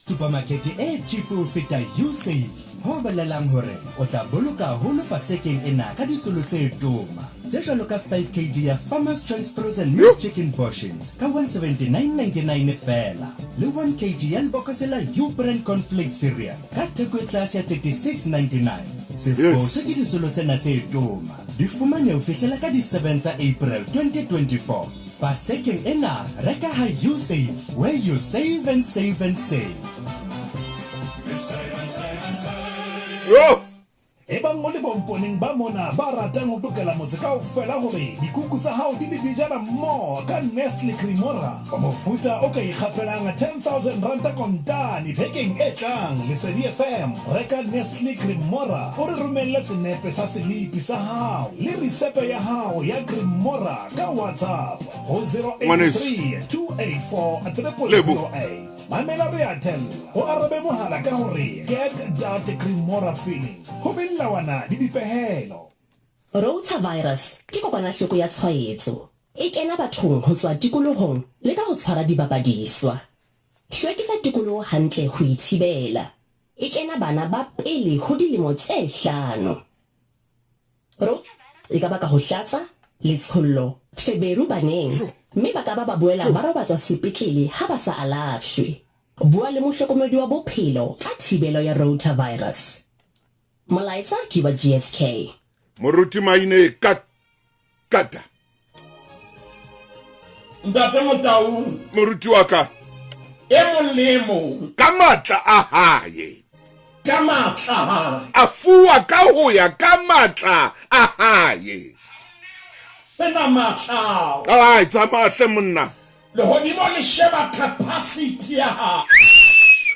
Supermarket e cheap ho feta Usave, ho bolelang hore o tla boloka haholo Pasekeng ena ka disolo tse toma, tse jwalo ka 5 kg ya Farmer's Choice Frozen Mixed Chicken Portions ka 179.99 feela le 1 kg ya lebokose la U-Brand Cornflakes Cereal ka theko e tlase ya 36.99. Sefo se ke disolo tsena tse toma. Di fumane ho fihlela ka di 7 tsa April 2024. Pasekeng ena, reka ha Usave, where you save and save and save. Yo! Ebang o le bomponeng ba mona ba ratang ho tokela motse kaofela hore dikuku tsa hao di le dijana mmoho ka Nestle Cremora, mofuta o ka ikgapelang 10,000 ranta kontane bekeng e tlang, Lesedi FM, reka Nestle Cremora o re romelle senepe sa selipi sa hao le risepe ya hao ya Cremora Ka WhatsApp ho Ngwaneso. 083 284 Lebo. 0008. Mamela re a thella o arabe mohala ka hore get that Cremora feeling. Ho melawana le dipehelo. Rotavirus ke kokwanahloko ya tshwaetso. E kena bathong ho tswa tikolohong le ka ho tshwara dibapadiswa. Hlwekisa tikoloho hantle ho e thibela. E kena bana ba pele ho dilemo tse hlano. Rotavirus e ka baka ho hlatsa, letshollo, feberu baneng, mme ba ka ba ba boela ba robatswa sepetlele ha ba sa alafshwe. Bua le mohlokomedi wa bophelo ka thibelo ya rotavirus. Molaetsa ke wa GSK. Moruti Maine ka kata. Ntate Motaung. Moruti wa ka. E mong le e mong. Ka matla a hae. Ka matla a hae. A fuwa ka ho ya ka matla a hae. Sena matla ao. Ai, tsamaya hle monna. Lehodimo le sheba capacity ya hao.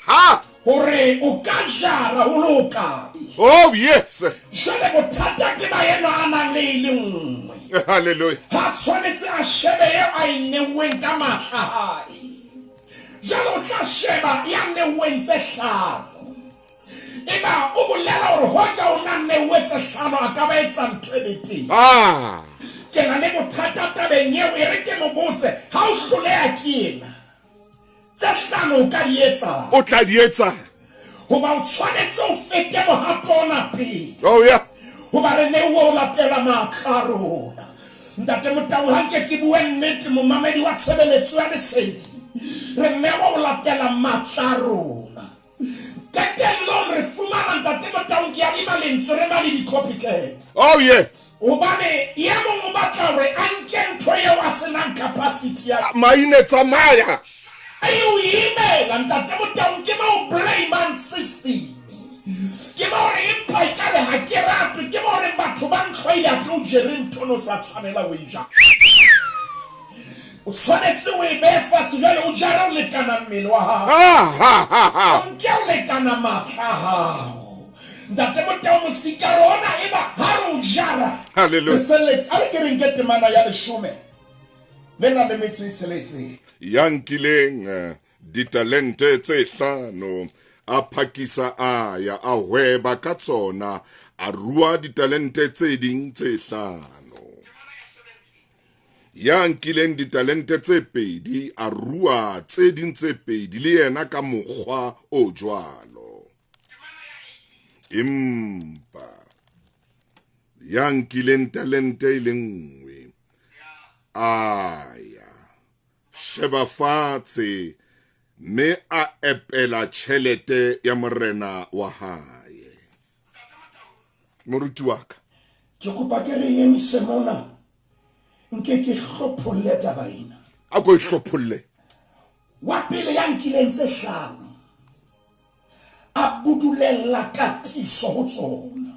Ha! Hore o ka jara ho le hokae. Oh, yes. Jwale bothata ke ba enwa a nang le e le nngwe. Hallelujah. Ha tshwanetse a shebe eo a e neuweng ka matla a hae. Jwale o tla sheba ya neuweng tse hlano. Eba o bolela hore hoja o na neuwe tse hlano a ka ba etsa ntho e betere. Ah. Ke na le bothata tabeng eo, e re ke mo botse, ha o hloleha ke ena, tse hlano o ka di etsang? O tla di etsang? Hoba o tshwanetse o fete mohato ona pele. Oh, yeah. Hoba re neuwe ho latela matla a rona. Ntate Motau, ha nke ke bue nnete, momamedi wa tshebeletso ya lesedi, re newa ho latela matla a rona. Qetellong re fumana Ntate Motaung ke adima lentswe re na le di-copycat. Oh yes. Hobane e mong o batla hore a nke ntho eo a senang capacity ya. Maine tsamaya. E o imela Ntate Motaung ke mo o blamang system. Ke mo hore empa ekare ha ke ratwe ke mo hore batho ba ntlhoile athe o jere ntho no sa tshwanela ho e ja. O tshwanetse o e behe fatshe jwale o jare ho lekana mmele wa hao. O nke ho lekana matla a hao. Ntate Motao mosikaro ona eba ha re o jara. Hallelujah. Re felletse. A re ke re nke temana ya leshome le nang le metso e tsheletseng. Ya nkileng ditalente tse hlano a phakisa a ya a hweba ka tsona a rua ditalente tse ding tse hlano. Ya nkileng ditalente tse pedi a rua tse ding tse pedi le yena ka mokgwa o jwalo. Empa ya nkileng talente e le nngwe a ya sheba fatshe mme a epela tjhelete ya morena wa hae. Moruti wa ka. Ke kopa ke re emise mona. Nke ke hlopholle taba ena. A ko e hlopholle. Wa pele ya nkileng tse hlano a budulella katiso ho tsona.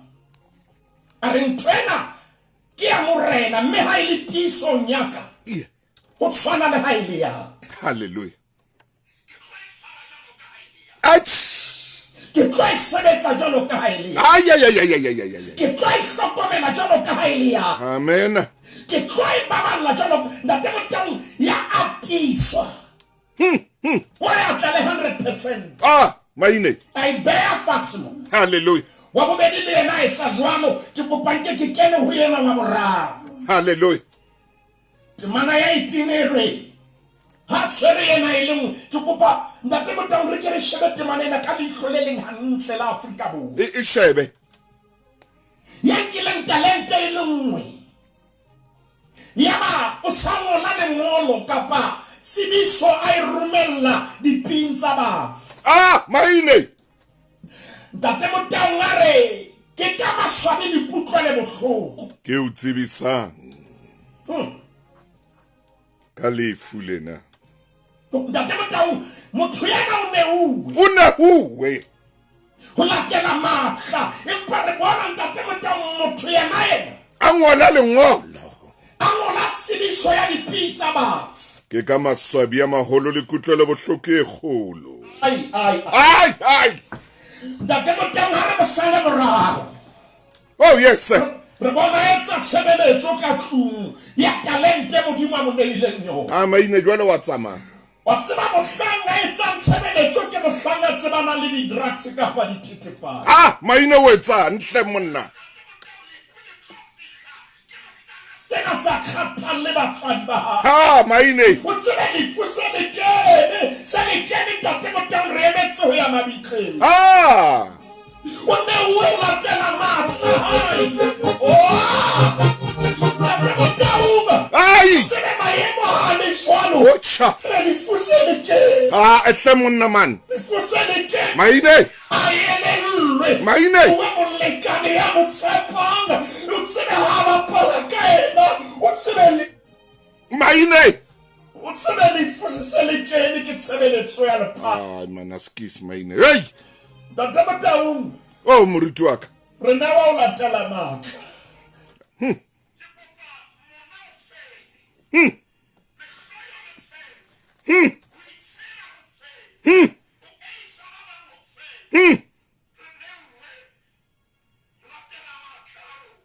A re ntho ena ke ya morena mme ha e le tiisong ya ka. Ho tshwana le ha e le ya ka. Hallelujah. Ke tlo e sebetsa jwalo ka ha e le ya. Ke tlo e hlokomela jwalo ka ha e le ya. Amen. Ke tlo e baballa jwalo Ntate Motaung ya atiswa. Hore a tla le 100%. Ah, maine. A e beha fatshe mo. Hallelujah. Wa bobedi le yena a etsa jwalo. Ke kopa nke ke kene ho yena wa boraro. Hallelujah. Temana ya 18 e re, Ha tshwere ena e le nngwe. Ke kopa Ntate Motaung re ke re shebe temana ena ka leihlo le leng hantle la Afrika Borwa. E shebe. Ya nkileng talente e le nngwe. Yaba o sa ngola lengolo kapa tsebiso a e romella diping tsa bafu. Ah, maine. Ntate Motaung a re, Ke ka maswabi le kutlwele bohloko. Ke o tsebisang ka lefu lena. Ntate Motaung, motho yena o neuwe. O neuwe. Ho latela matla. Empa re bona Ntate Motaung motho yena yena. A ngola lengolo. A ngola tsebiso ya dipitsa bafu. Ke ka maswabi a maholo le kutlwelo bohloko e kgolo. Ai, ai, ai, ai. Ntate Motaung ha re mo sale morao. Oh yes sir. Re bona etsa tshebeletso ka tlung ya talente Modimo a mo neileng yona. A maine jwale wa tsamaya. Wa tseba mohlang a etsang tshebeletso ke mohlang a tsebanang le di-drugs kapa dithethefatsi. Ah, maine o etsang hle monna. Sena sa kgathalle batswadi ba hao. Ha, maine. O tsebe lefu se le kene, se le kene Ntate Motaung re emetse ho ya mabitleng. Ah. O ne o latela matla hae. Oh! Ntate Motaung. Ai. Sebe maemo ha le jwalo. Otjha. Lefu se le kene. Ah, ehle monna man. Lefu se le kene. Maine. A elellwe. Maine. Uwe molekane ya mo tshepang. O tsebe ha bapala ka yena. O tsebe le Maine. O tsebe lefu se le kene ke tshebeletso ya lephata. Ai mana skis maine. Hey. Ntate Motaung. Oh moruti wa ka. Re newa ho latela matla.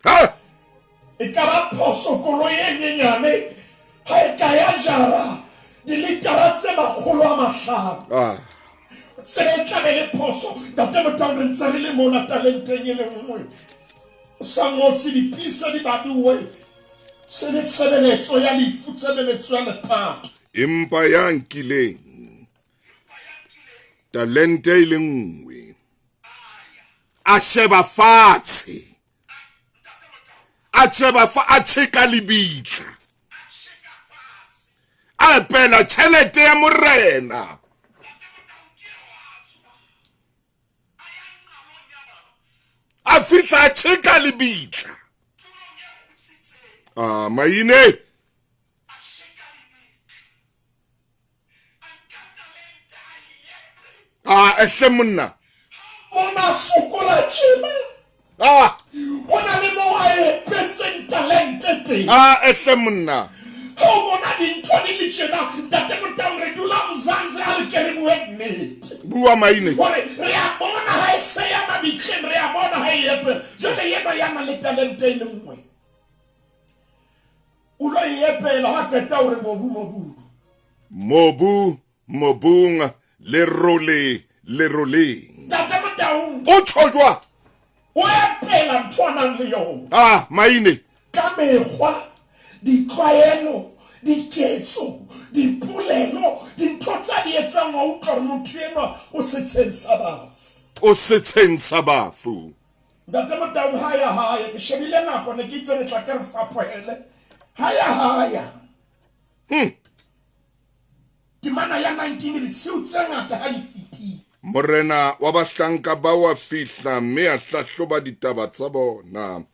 Ha! E ka ba phoso koloi e nyenyane ha e ka ya jara dilitara tse 500. Ah. Tsebe e tlabe le phoso. Ntate Motaung, re ntse re le mona talenteng e le nngwe. O sa ngotse dipisa di baduwe. Se le tshebeletso ya lefu, tshebeletso ya lepato. Empa ya nkileng talente e le nngwe a sheba fatshe, a sheba fa, a tjheka lebitla, a epela tjhelete ya morena. A fihla a tjheka lebitla. Ah, maine. Ah, ehle monna. Mona sokola tjena. Ah. Ho na le moo a epetseng talente teng. Ah, ehle monna. Ha o bona dintho di le tjena, Ntate Motaung, re dula Mzansi, a re ke re bue nnete. Bua maine. Hore re a bona ha e se ya mabitleng, re a bona ha e epela. Jwale ena ya na le talente e le nngwe. O lo e epela ha qeta o re mobu, mobu. Mobu, mobung, lerole, leroleng. Ntate Motaung. O tjho jwang? O epela ntho a nang le yona. Ah, maine. Ka mekgwa, ditlwaelo, diketso, dipolelo, dintho tsa di etsang wa utlwa hore motho enwa o setsheng sa bafu. O setsheng sa bafu. Ntate Motaung, ha ya hae, ke shebile nako, ne ke itse re tla ke re fapohele. Ha ya hae. Temana ya 19 re tshiu tse ngata ha di fetile. Morena wa bahlanka ba wa fihla mme a hlahloba ditaba tsa bona.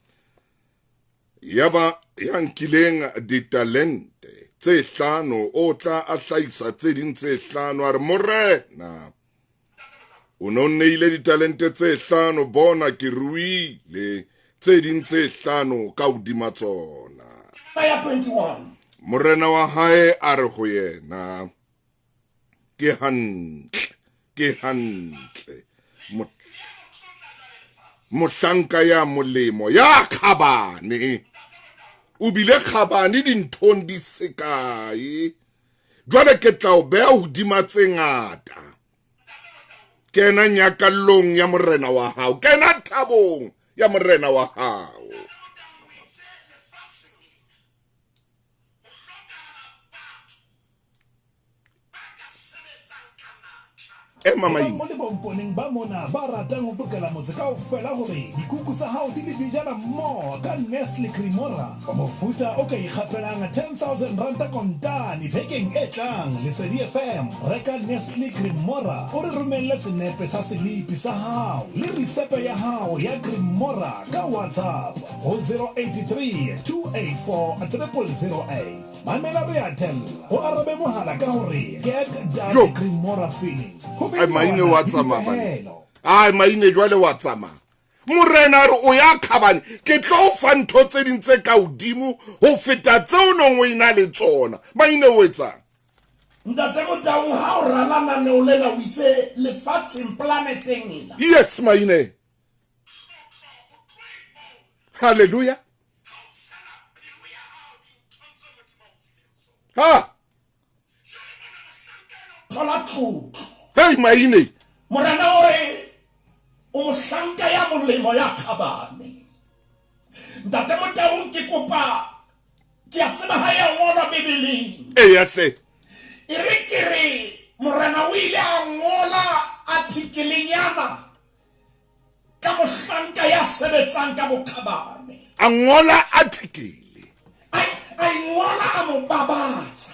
Yaba ya nkileng ditalente tse hlano o tla a hlahisa tse ding tse hlano, a re, Morena, o no nneile ditalente tse hlano, bona ke ruile tse ding tse hlano ka hodima tsona. Ya 21. Morena wa hae a re ho yena, ke hantle, ke hantle. Mohlanka ya molemo, ya kgabane. O bile kgabane dinthong di se kae. Jwale ke tla o beha hodima tse ngata. Kena nyakallong ya morena wa hao, kena thabong ya morena wa hao. Ema maine. Mo le bomponeng ba mona ba ratang ho tokela motse kaofela hore dikuku tsa hao di le dijana mmoho ka Nestle Cremora. Mofuta o ka ikgapelang 10,000 ranta kontane bekeng e tlang. Lesedi FM, reka Nestle Cremora o re romelle senepe sa selipi sa hao le risepe ya hao ya Cremora ka WhatsApp ho 083 284 0008. Mamela re a tella, o arabe mohala ka hore get that Jo. Cremora feeling. Ho Ai, maine wa tsamaya, banna. dipehelo. Ai, maine jwale wa tsamaya. Morena a re o ya kgabane, ke tlo o fa ntho tse ding tse ka hodimo ho feta tseo nong o ena le tsona. Maine o etsang? Ntate Motaung, ha o rala lenaneo lena o itse lefatsheng, planeteng ena. Yes, maine. Hallelujah. Ha! Thola tlotlo. Hey, maine. Morena o re o mohlanka ya molemo ya kgabane. Ntate Motaung, ke kopa, ke a tseba ha ya ngolwa Bibeleng. Eya hle. E re ke re morena o ile a ngola artikelenyana ka mohlanka ya sebetsang ka bokgabane. A ngola artikele. A ngola a mo babatsa.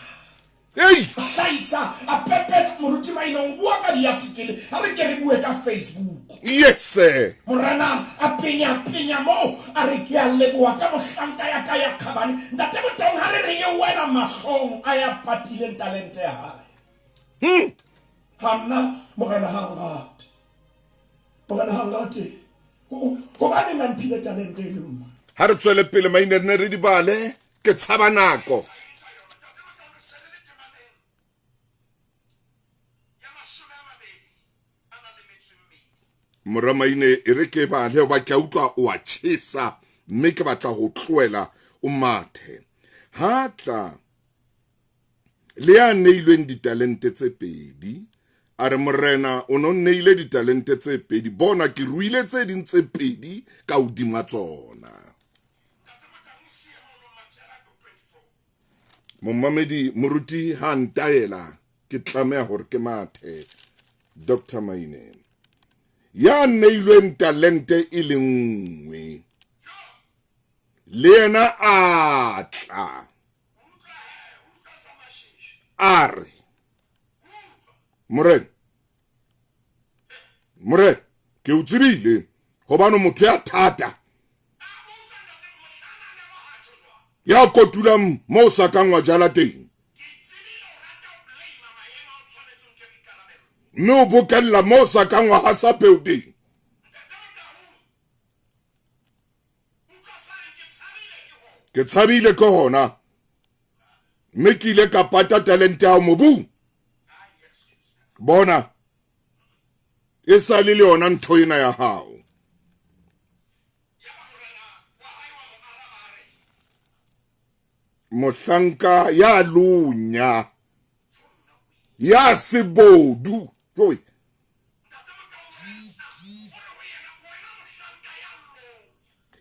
Ei! A hlahisa, a pepetsa moruti Maine, o bua ka diartikele. Ha re ke re bue ka Facebook. Yes, sir. Morena a penya penya moo, a re ke a leboha ka mohlanka ya ka ya kgabane. Ntate Motaung, ha re re e wela mahlong a ya patileng talente ya hae. Ha nna morena ha nrate. Hobane ha ngate hobaneng a mphile talente e le nngwe. Ha re tswele pele maine re ne re di bale ke tshaba nako. Mora maine e re ke bale hoba ke a utlwa o a tjhesa mme ke batla ho tlohela o mathe. Ha tla le ya neilweng ditalente tse pedi a re morena o no neile ditalente tse pedi, bona ke ruile tse ding tse pedi ka hodima tsona. Momamedi moruti ha ntaela ke tlameha hore ke mathe. Dr. Maine ya neilweng talente e le nngwe le yena a tla a re morena morena ke o tsebile hobane motho ya thata ya kotulang mo o sa kang wa jala teng mme o bokella mo o sa kang wa hasa peo teng. Ke tshabile ke hona mme ke ile ka pata talente ya mobung. Bona e sa le le yona ntho ena ya hao. Mohlanka ya lonya ya sebodu joe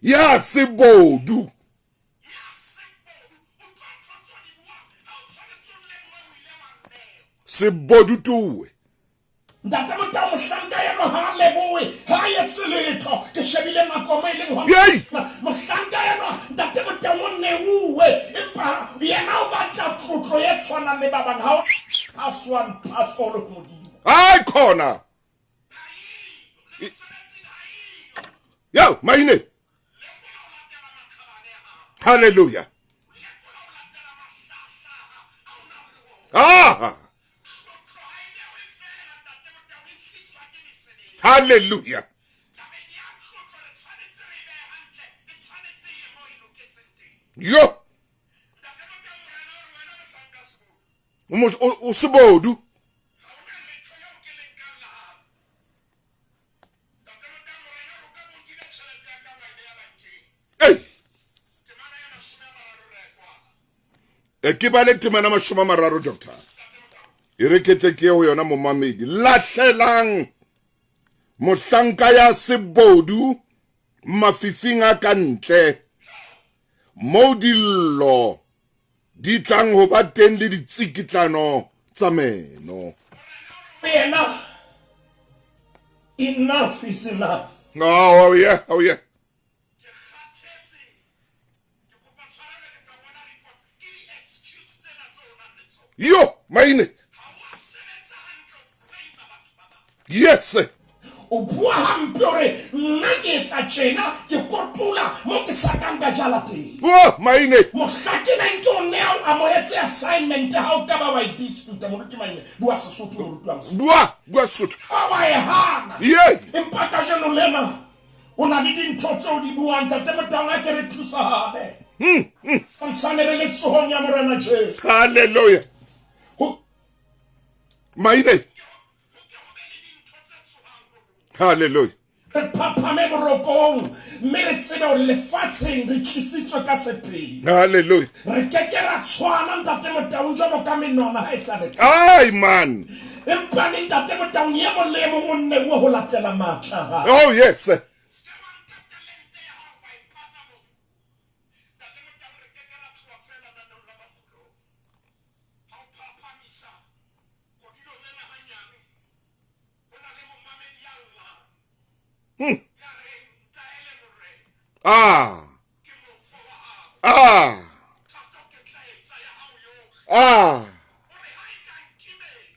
ya sebodu sebodu tuwe. Ntate Motao mohlanka enwa ha a lebohe, ha a etse letho. Ke shebile nako mo e leng hona. Mohlanka enwa ntate Motao o neuwe, empa yena o batla tlotlo e tshwanang le ba bang. Ha o pass one, pass all ho Modimo. Ai khona. Yo, maine. Hallelujah. Ah. Hallelujah. Yo. O sebodu. Hey. E ke bale temana 30 doctor. E re ke tle ke ho yona momamedi. Lahlelang mohlanka ya sebodu mafifing a ka ntle moo dillo di tlang ho ba teng le ditsikitlano tsa meno. Yena enough is enough. Oh yeah, oh yeah. Yo, maine. Yes. O bua hampe hore nna ke etsa tjena, ke kotula mo ke sa kang ka jala teng. Oh, maine. Mohla ke neng ke o nea o amohetse assignment ha o ka ba wa e dispute. Moruti Maine, bua Sesotho, moruti wa Mosotho. Bua Sesotho. Ha wa e hana. Yeah. Empa kajeno lena o na le dintho tseo di buang. Ntate Motao a ke re thusane. Santsane re le tsohong ya Morena Jesu. Hallelujah. Maine. Hallelujah. Re phaphame borokong mme re tsebe hore lefatsheng re tlisitswe ka tshepiso. Hallelujah. Re ke ke ra tshwana ntate Motao jwalo ka menwana ha e sa le. Ai man. Empa ne ntate Motao e mong le e mong o neuwe ho latela matla a hae. Oh yes. Ah. Ah. Ah.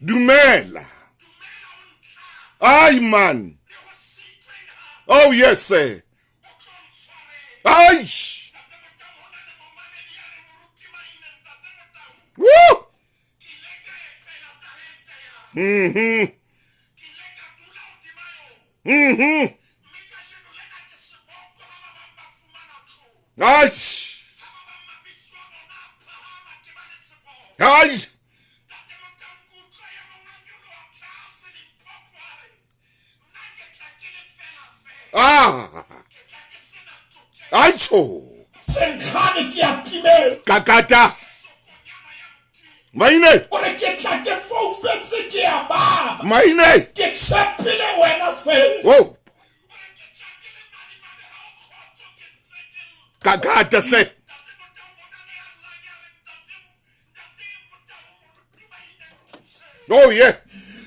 Dumela. Ay man. Oh yes sir. Ay. Woo. Mhm. Mhm. Ai. Ai. Ah. Acho. Senkgane ke a timela. Kakata. Maine. O re ke tla ke foufetse ke a baba. Maine. Ke tshepile wena fela. Whoa. Kakata hle. Oh yeah.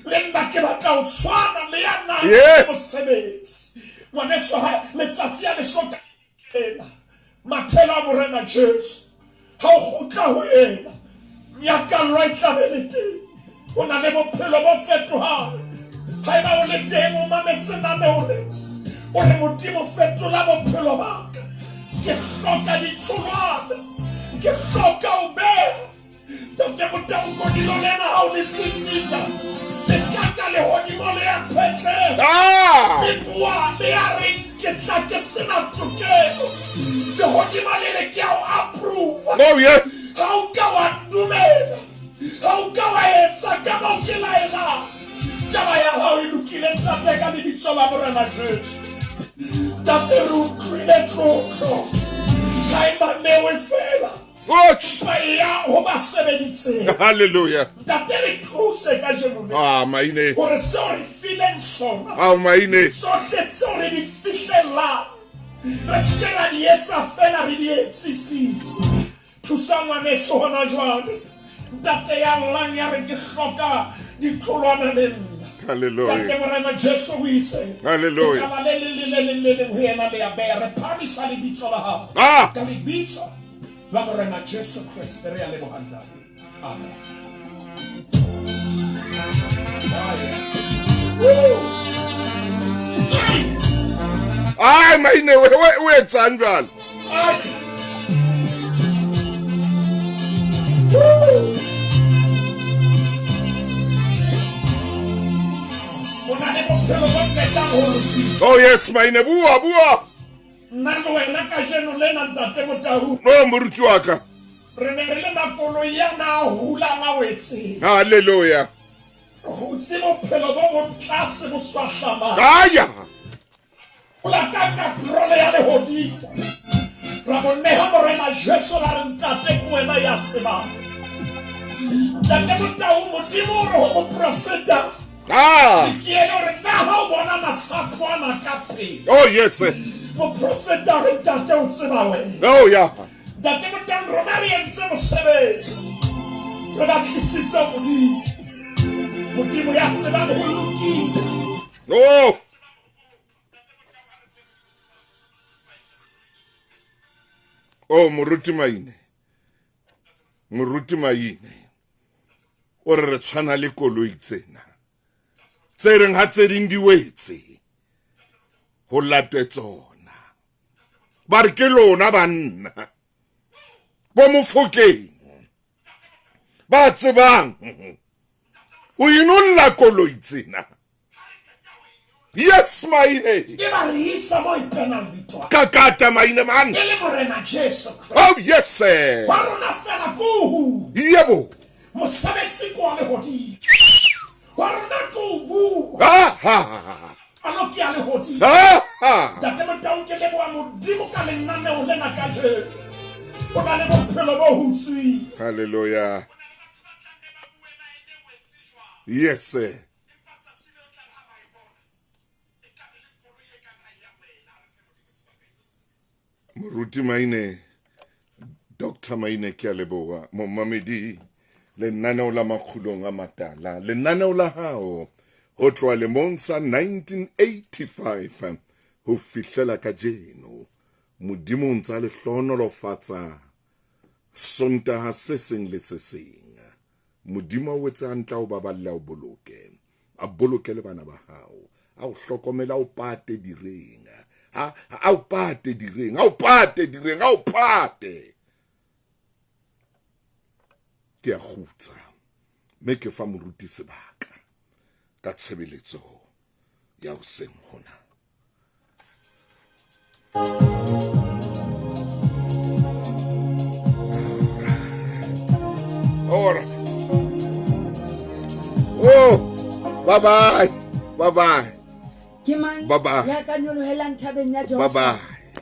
Le nna ke batla ho tshwana le ya nang Yeah. le mosebetsi. Ngwaneso ha letsatsi ya lesoka ena. Mathela a Morena Jesu. Ha o kgutla ho yena, nyakallo e tla be le teng. O na le bophelo bo fetohang. Haeba o le teng o mametse lenaneo lena, o re Modimo fetola bophelo ba ka. Ke hloka ditholwana. Ke hloka ho beha. Ntate Motau kodilo lena ha o le sisinya, le tata lehodimo le ya phetleha. Ah! Le bua le ya re ke tla ke sena tokelo. Lehodimo le re ke a o approve. Oh yeah. Ha o ka wa ntumela, ha o ka wa etsa ka moo ke laelang, taba ya hao e lokile ntate ka lebitso la Morena Jesu. Ntate re utlwile tlotlo ha e manewe fela. Watch. Ba ya ho ba sebeditseng. Hallelujah. Ntate re thuse kajeno le. Ah, maine. Hore seo re fileng sona. Ah, maine. Tsohle tseo re di fihlelang. Re se ke ra di etsa fela re di etsisitse. Thusa ngwaneso hona jwale. Ntate ya llang ya re ke hloka ditholwana le nna. Hallelujah. Ntate Morena Jesu o itse. Hallelujah. Lekala le leng le le leng le leng ho yena le a beha. Re phamisa lebitso la hao. Ah. Ka lebitso la Morena Jesu Kreste re a leboha Ntate. Amen. Ai maine o etsang jwale? Ai. O na le bophelo bo qetang ho lokisa. Oh yes maine bua bua. Nna le wena kajeno lena Ntate Motau. No moruti wa ka. Re ne re le makoloi ana a hulang a wetseng. Hallelujah. Re hutse bophelo bo bo tlase bo swahlamang. Aya. O la ka katrole ya lehodimo. Ra bo neha Morena Jesu la re Ntate ke wena ya tsebang. Ntate Motau Modimo o re ho moprofeta. Ah. Ezekiele o re na ha o bona masapo ana ka pele. Oh yes. Moprofeta o re Ntate o tseba wena. Oh yeah. Ntate Motau rona re entse mosebetsi. Re batlisitse Modimo. Modimo ya tsebang ho lokisa. Oh. Oh moruti Maine. Moruti Maine. O re re tshwana le koloi tsena. Tse reng ha tse ding di wetse. Ho latwe tsona. Ba re ke lona banna. Bo Mofokeng. Ba tsebang. O inolla koloi tsena. Yes Maine. Ke ba re isa mo ipenang bitwa. Kakata Maine man. E le Morena Jesu Kreste. Oh yes sir. Wa rona fela ko hu. Yebo. Mosebetsi ko wa lehodimo. Wa rona ko o bua. Ah ha. Alo ke a lehodimo. Ah ha. Ntate Motau ke leboha Modimo ka lenaneo lena kajeno. O na le bophelo bo hutsweng. Hallelujah. Yes sir. Moruti Maine, Dr. Maine ke a leboha. Momamedi, lenaneo la makgulong a matala, lenaneo la hao ho tloha lemong sa 1985 ho fihlela kajeno. Modimo o ntsa le hlohonolofatsa Sontaha se seng le se seng. Modimo o etse hantle o baballe o boloke. A boloke le bana ba hao. A o hlokomela o pate direng. A o pate direng, a o pate direng, a o pate. Ke a kgutsa mme ke fa moruti sebaka ka tshebeletso ya hoseng hona. All right. Oh, bye bye. Bye bye. Ke mang Bye bye. ya ka nyolohelang thabeng ya Bye Jehova? bye.